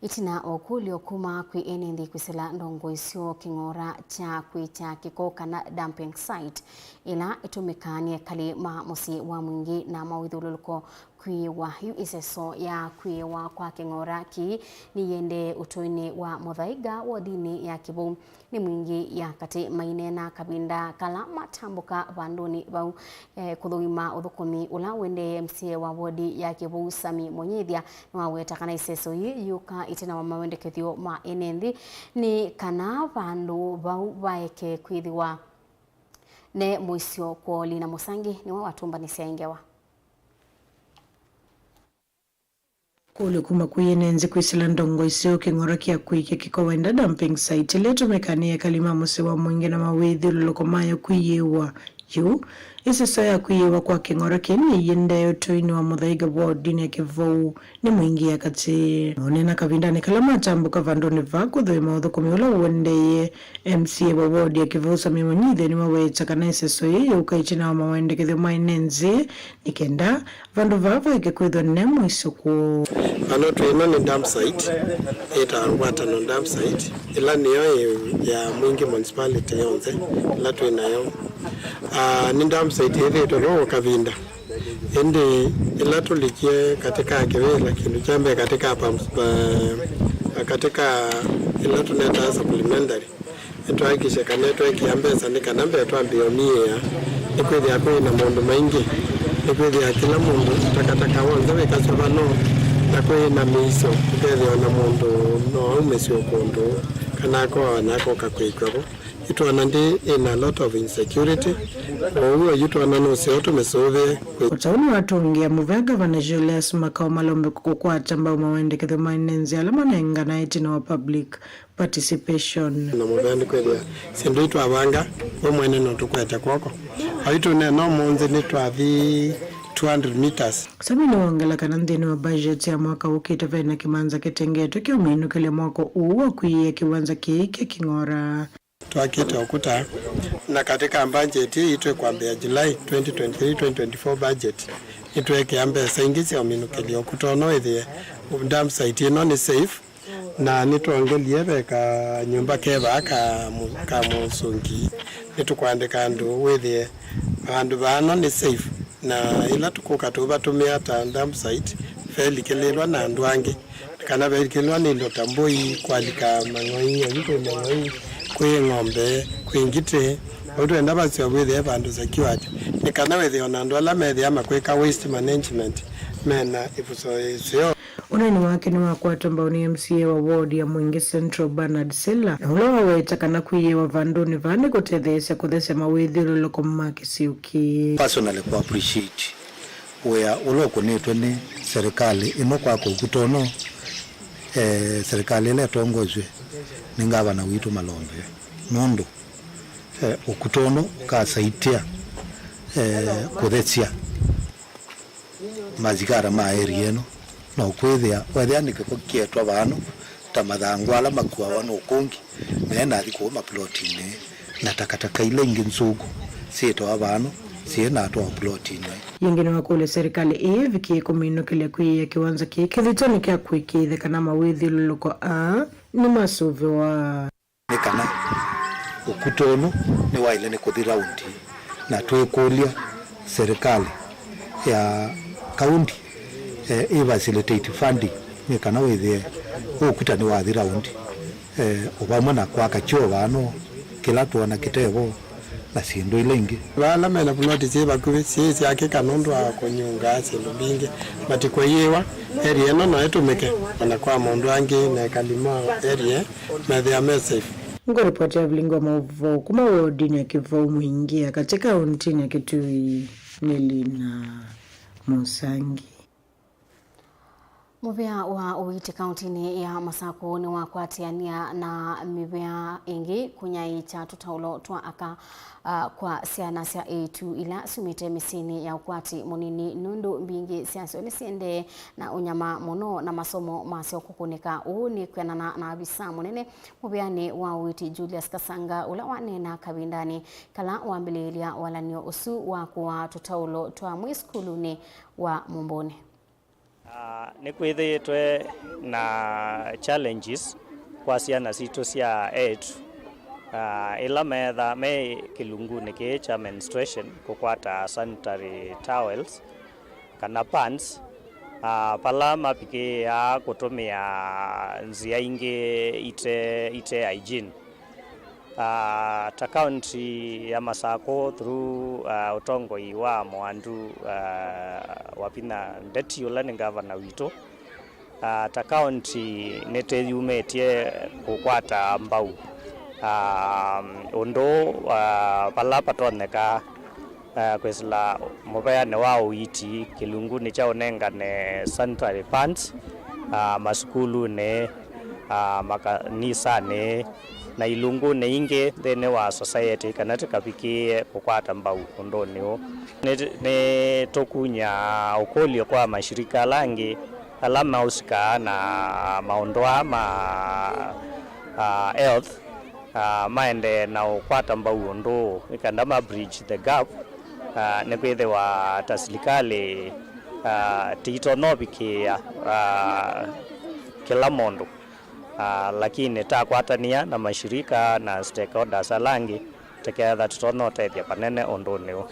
Ĩtina wa ũkũlyo kuma kwĩ ene nthĩ kwĩsĩla ndongoi syo kĩng'ora kya kwĩkya kĩko kana dumping site, ĩla ĩtũmĩkaa nĩ ekali ma mũsyĩ wa Mwingĩ na maũithyũlũlũko kwĩĩwa. Yu ĩseso ya kwĩĩwa kwa kĩng'ora kĩĩ nĩyĩendee ũtũinĩ wa Mũthaiga wodinĩ ya Kĩvou. Nĩ Mwingĩ ya Katĩ maineena kavinda kala matambũka vandũnĩ vau, eh, kũthũima ũthũkũmi ũla ũendee. M C A wa wodi ya Kĩvou, Sami Mũnyithya, nĩwaweta kana ĩseso yĩĩ yĩũka ĩtina wa mawendekethyo ma ene nthĩ nĩ kana vandũ vau vaeke kwĩthĩwa ne mũisyo kwoo. Lina Mũsangi nĩwe watũmbanĩsya ĩ ngewa. Kũlyo kuma kwĩ ene nthĩ kwĩsĩla ndongoi syo kĩng'ora kya kwĩkya kĩko wenda dumping site ĩla ĩtũmĩkaa nĩ ekali ma mũsyĩ wa Mwingĩ na mawĩthyũlũlũko mayo kwĩyĩĩwa. Yu ĩseso ya kwĩyĩĩwa kwa kĩng'ora kĩĩ nĩyĩendee ũtũinĩ wa Mũthaiga wodinĩ ya Kĩvou, nĩ Mwingĩ ya Katĩ. Maũneena kavindanĩ kala matambũka vandũnĩ vaa kũthũima ũthũkũmi ũla ũendeeye, M C A wa wodi ya Kĩvou, Sami Mũnyithya, nĩwaweta kana ĩseso yĩĩ yĩũka ĩtina wa mawendekethyo ma ene nthĩ nĩ kenda vandũ vaa vaeke kwĩthwa ne mũisyo kwoo. Vano twĩna nĩ dump site, ĩtawa Ngwatano dump site, ĩla nĩyo ĩ ya Mwingĩ municipality yonthe ĩla twĩ nayo. Ah, nĩ dump site ĩthĩĩtwe vo o kavinda. Ĩndĩ ĩla tũlikie katĩ ka kĩvĩla, kĩndũ kya mbee katĩ ka pumps, ah, katĩ ka ĩla tũnetaa supplementary, nĩtwahakikisha kana nĩtwekĩa mbesa nĩ kana mbee twambĩe ũmiĩa. Nĩkwĩthĩa kwĩ na maũndũ maingĩ, nĩkwĩthĩa kĩla mũndũ takataka w'onthe wĩkasya vano, na kwĩ na mĩisyo, ũkethĩa o na mũndũ no aumĩsye o kũndũ kana akoawa na akoka kwĩkw'a vo. Twana ndi ina lot of insecurity. Kwoou oyu twana nũseo tũmĩsũvĩe. Ũtau nĩwatũngĩa mũvea Ngavana Julius Makau Malombe kũkwata mbau mawendekethyo ma ene nzĩa ala manenganae ĩtina wa public participation. Na mũvea nĩ kwĩthĩa syĩndũ itwavanga we mwene no tũkwete kw'oko. Oyu tũneena ũmũnthĩ nĩtwathi two hundred meters. Sami nĩwongela kana nthĩnĩ wa budget ya mwaka ũkĩte vena kĩmanza kĩtengetwe kya ũminũkĩlya mwako ũũ wa kwĩĩa kĩwanza kĩĩ kya Kĩng'ora. Twakĩte ũkũta, na katĩ ka mbanjeti ĩĩ twĩkwambĩĩa July twenty twenty-three twenty twenty-four budget, nĩtweekĩa mbesa ingĩ sya ũminũkĩlya ũkũta ũno wĩthĩe dump site ĩno nĩ safe, na nĩtwongelie ve kanyũmba ke vaa ka mũ-, ka mũsũngi. Nĩtũkwandĩka andũ wĩthĩe vandũ vaano nĩ safe, na ĩla tũkũka tũvatũmĩa ta dump site, velikĩlĩlwa na andũ angĩ. Kana velikĩlwa nĩ indo ta mbũi, kwalika mang'oi, oyu kwĩ mang'oi, kwĩ ng'ombe, kwĩ ngitĩ. Ũu twenda vasyo wĩthĩe vandũ secured, nĩ kana wĩthĩe ona andũ ala methĩaa makwĩka waste management mena ĩvuso ĩseo. Ũneeni wake nĩwakwatwa mbau nĩ M C A wa ward ya Mwingi Central, Bernard Sila, na ũla waweta kana kwĩyĩwa vandũnĩ vaa nĩkũtetheesya kũthesya mawĩthyũlũlũko ma kĩsio kĩĩ. Personally, ku appreciate wĩa ũla ũkũnĩtwe nĩ serikali ĩno kwaka ũkũta ũno, eh, serikali ĩla ĩtongoesw'e nĩ ngavana witũ Malombe, nũndũ, eh, ũkũta ũno ũkasaitĩa, eh, kũthesya mathikara ma area ĩno, na ũkwĩthĩa wethĩa nĩ kĩko kĩetwa vano ta mathangũ ala makuawa nĩ ũkũngĩ, na enathi kũu maplotinĩ, na takataka ila ingĩ nzũku syĩtawa vano syĩ na atwawa plotinĩ. Yĩngĩ nĩwakũlya serikali ĩĩ ĩvikĩe kũminũkĩlya kwĩĩa kĩwanza kĩĩ kĩthitoni kya kũĩkĩĩthya kana mawĩthyũlũlũko aa nĩmasũvĩwa. Nĩ kana ũkũta ũno nĩwaĩle nĩ kũthi raundi, na twĩkũlya serikali ya kaunti, eh, ĩ facilitate funding nĩ kana wĩthĩe ũkũta nĩwathi raundi, eh, o vamwe na kwaka kyoo vano kĩla twona kĩtevo na syĩndũ ila ingĩ. Vala mena vuloti syĩ vakuvĩ syĩsyakĩka nũndũ wa kũnyunga syĩndũ mbingĩ, but kũiĩwa area ĩno no ĩtũmĩke ona kwa maũndũ angĩ, na ekali ma area methĩa me safe. Ngũripoti ya vilingi wa maũvoo kuma wodinĩ ya Kĩvau Mwingĩ ya katĩ kaũntĩnĩ ya Kitui nĩ Lina Mũsangi. Mũvĩa wa ũiiti kaũntĩnĩ ya Masakũ nĩwakwatĩanĩa na mĩvĩa ĩngĩ kũnyaĩĩkya tũtaũlo twa aka, ah, kwa syana sya eĩtu ila syumĩte mĩsyĩnĩ ya ũkwati mũnini, nũndũ mbingĩ syasyo nĩsiendee na ũnyama mũno na masomo masyo kũkũnĩka. Ũu nĩ kwĩanana na avisa mũnene mũvĩanĩ wa ũiiti Julius Kasanga, ũla waneena kavindanĩ kala wambĩlĩĩlya walan'yo ũsu wa kũaa tũtaũlo twa mwĩĩ sukulunĩ wa Mũmbũnĩ. Ah, nĩkwĩthĩĩtwe na challenges kwa syana sitũ sya eĩtu, ah, ĩla meetha me kĩlungunĩ kĩĩ kya menstruation, kũkwata sanitary towels kana pads, ah, vala mavikĩĩaa kũtũmĩa nzĩa ingĩ ite, ite hygiene. Ah, ta kaunti ya Masakũ through, ah, ũtongoi wa Mwandu, ah, Wavinya Ndeti ũla nĩ ngavana witũ, ah, ta kaunti nĩtĩyumĩtye kũkwata mbau, ah, ũndũ, ah, vala vatonyeka, ah, kwĩsĩla mũveanĩ wa ũiiti kĩlungunĩ kya ũnengane sanitary pads, ah, masukulunĩ, ah, makanisanĩ, na ilungunĩ ingĩ nthĩnĩ wa society kana tũkavikĩĩe kũkwata mbau ũndũnĩ ũũ. Nĩ, nĩtũkunya ũkũlyo kwa mashirika ala angĩ ala maũsikaa na maũndũ aa ma, ah, health, ah, maendee na ũkwata mbau ũndũ ũũ, nĩ kana ma bridge the gap, ah, nĩkwĩthĩwa ta silikalĩ, ah, tĩitonya ũvikĩĩa, ah, kĩla mũndũ. Ah, lakini takwatanĩa na mashirika na stakeholders ala angĩ, tũkeetha tũtonya ũtethya vanene ũndũnĩ ũũ.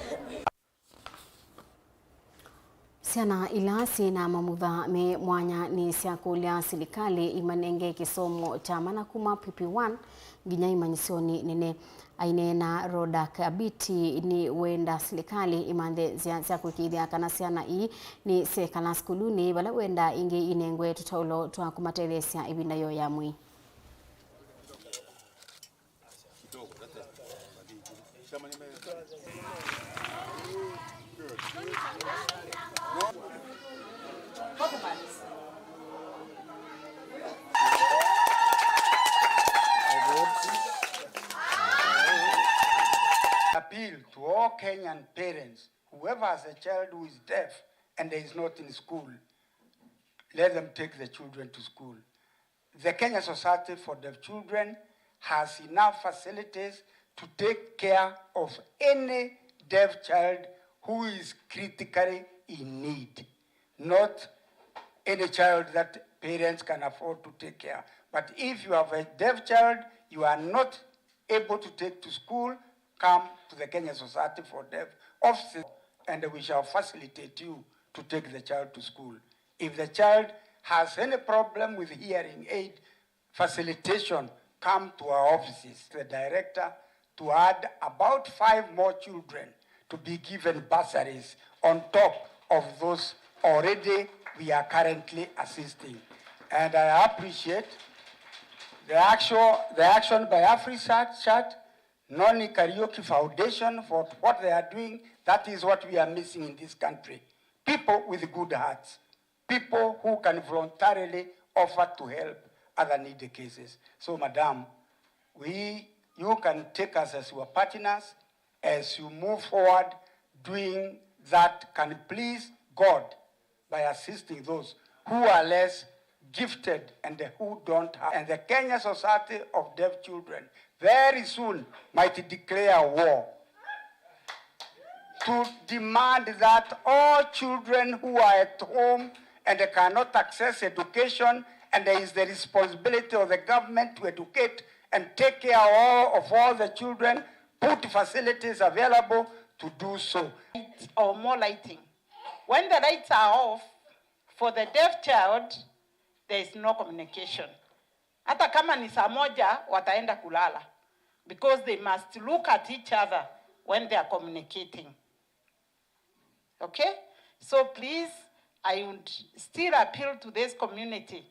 Syana ila syĩ na mamutha me mwanya nĩsyakũlya silikalĩ ĩmanenge kĩsomo kya mana kuma P P one nginya imanyĩsyonĩ nene. Aineena Rodak Abiti nĩwenda silikalĩ ĩmanthe nzĩa sya kũĩkĩĩthya kana syana ii nĩsyekala sukulunĩ, vala wenda ingĩ inengwe tũtaũlo twa kũmatetheesya ĩvinda yoo ya mwei. Kenyan parents, whoever has a child who is deaf and is not in school, let them take the children to school. The Kenya Society for Deaf Children has enough facilities to take care of any deaf child who is critically in need, not any child that parents can afford to take care. But if you have a deaf child you are not able to take to school, come to the Kenya Society for Deaf offices and we shall facilitate you to take the child to school. If the child has any problem with hearing aid facilitation, come to our offices, the director, to add about five more children to be given bursaries on top of those already we are currently assisting. And I appreciate the actual, the action by AfriSat, Noni Kariuki Foundation for what they are doing. That is what we are missing in this country. People with good hearts, people who can voluntarily offer to help other needy cases. So, Madam, we, you can take us as your partners as you move forward doing that can please God by assisting those who are less gifted and who don't have. And the Kenya Society of Deaf Children very soon might declare war to demand that all children who are at home and cannot access education, and it is the responsibility of the government to educate and take care of all, of all the children, put facilities available to do so. Or more lighting. When the lights are off, for the deaf child, there is no communication. Hata kama ni saa moja, wataenda kulala, because they must look at each other when they are communicating. Okay? So please, I would still appeal to this community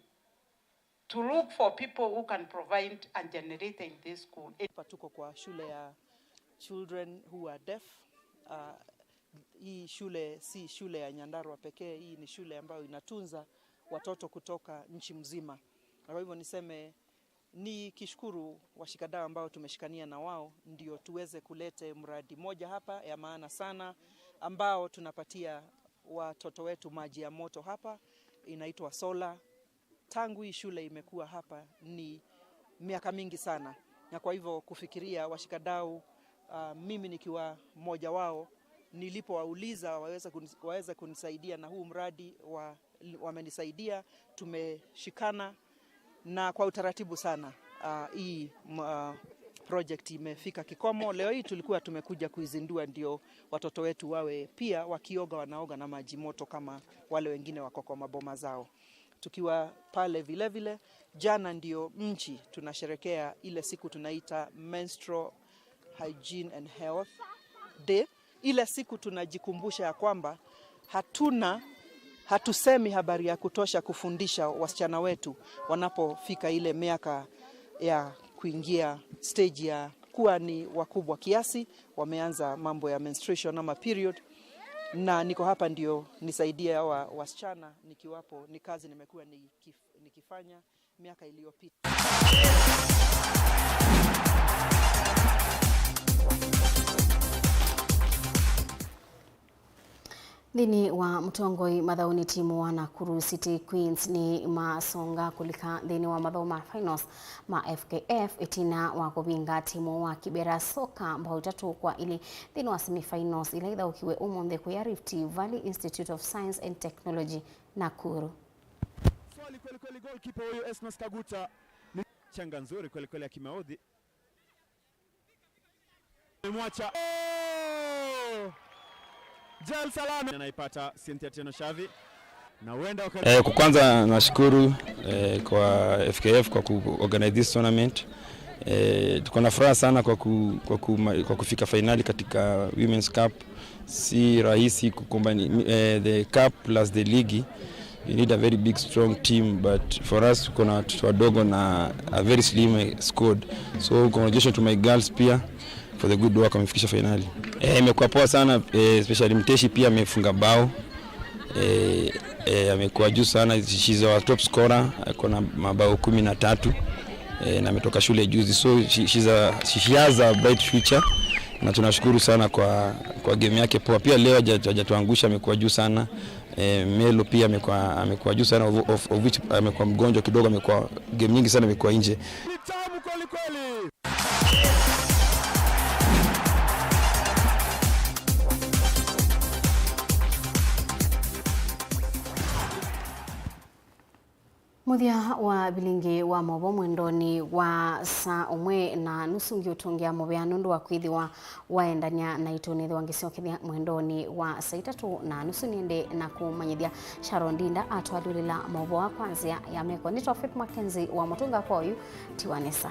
to look for people who can provide and generate in this school. Hapa tuko kwa shule ya children who are deaf. Uh, hii shule si shule ya Nyandarua pekee, hii ni shule ambayo inatunza watoto kutoka nchi mzima. Na kwa hivyo niseme, nikishukuru washikadau ambao tumeshikania na wao, ndio tuweze kulete mradi moja hapa ya maana sana, ambao tunapatia watoto wetu maji ya moto hapa, inaitwa solar. Tangu hii shule imekuwa hapa ni miaka mingi sana, na kwa hivyo kufikiria washikadau, ah, mimi nikiwa mmoja wao, nilipowauliza waweze kunis-, waweze kunisaidia na huu mradi wa, wamenisaidia, tumeshikana na kwa utaratibu sana, ah, hii m-, ah, project imefika kikomo. Leo hii tulikuwa tumekuja kuizindua ndio watoto wetu wawe pia wakioga, wanaoga na maji moto kama wale wengine wako kwa maboma zao. Tukiwa pale vile vile, jana ndio mji tunasherekea ile siku tunaita Menstrual Hygiene and Health Day. Ile siku tunajikumbusha ya kwamba hatuna, hatusemi habari ya kutosha kufundisha wasichana wetu wanapofika ile miaka ya kuingia stage ya kuwa ni wakubwa kiasi, wameanza mambo ya menstruation ama period. Na niko hapa ndio nisaidie hawa wasichana, nikiwapo, ni kazi nimekuwa nikif-, nikifanya miaka iliyopita. Nthĩnĩ wa mũtongoi mathaũnĩ, timu wa Nakuru City Queens nĩ masonga kũlika nthĩnĩ wa mathaũ ma finals ma F K F ĩtina wa kũvinga timu wa Kibera Soccer mbao itatũ kwa ilĩ nthĩnĩ wa semifinals ila ithaũkiwe ũmũnthĩ kũya Rift Valley Institute of Science and Technology, Nakuru. Swali kweli kweli, goalkeeper huyu Esnos Kaguta. Ni chenga nzuri kweli kweli ya kimaudhi. Mwacha. Oh! Jal Salame anaipata Cynthia Tieno Shavi. Na huenda waka- Eh, kwa kwanza nashukuru, eh, kwa F K F kwa ku organize this tournament. Eh, tuko na furaha sana kwa ku-, kwa ku-, kwa kufika finali katika Women's Cup. Si rahisi kukumbani, eh, the cup plus the league. You need a very big, strong team, but for us, tuko na watoto wadogo na a very slim, eh, squad. So, congratulations to my girls pia for the good work, wamefikisha finali. Eh, imekuwa poa sana, eh, especially Mteshi pia amefunga bao. Eh, eh, amekuwa juu sana, she's our top scorer, ako na mabao kumi na tatu. Eh, na ametoka shule juzi. So, she, she's a, she, she has a bright future. Na tunashukuru sana kwa Kwa game yake poa. Pia leo haja- hajatuangusha, amekuwa juu sana. Eh, Melo pia amekuwa amekuwa juu sana, of, of, of which amekuwa mgonjwa kidogo, amekuwa game nyingi sana amekuwa nje. Ni tamu kweli kweli. Mũthya wa vilingi wa maũvoo mwendonĩ wa saa ũmwe na nusu ngiũtũngĩa mũvea nũndũ wa kwĩthĩwa waendany'a naitũ. Nĩthĩwa ngĩsyokethya mwendonĩ wa saa itatũ na nusu nĩende na kũmanyĩthya Sharon Ndinda atwalũlĩla maũvoo kwa nzĩa ya meko. Nĩtwa Faith Mackenzie wa mũtũnga kwa ũyu, tiwa nesa.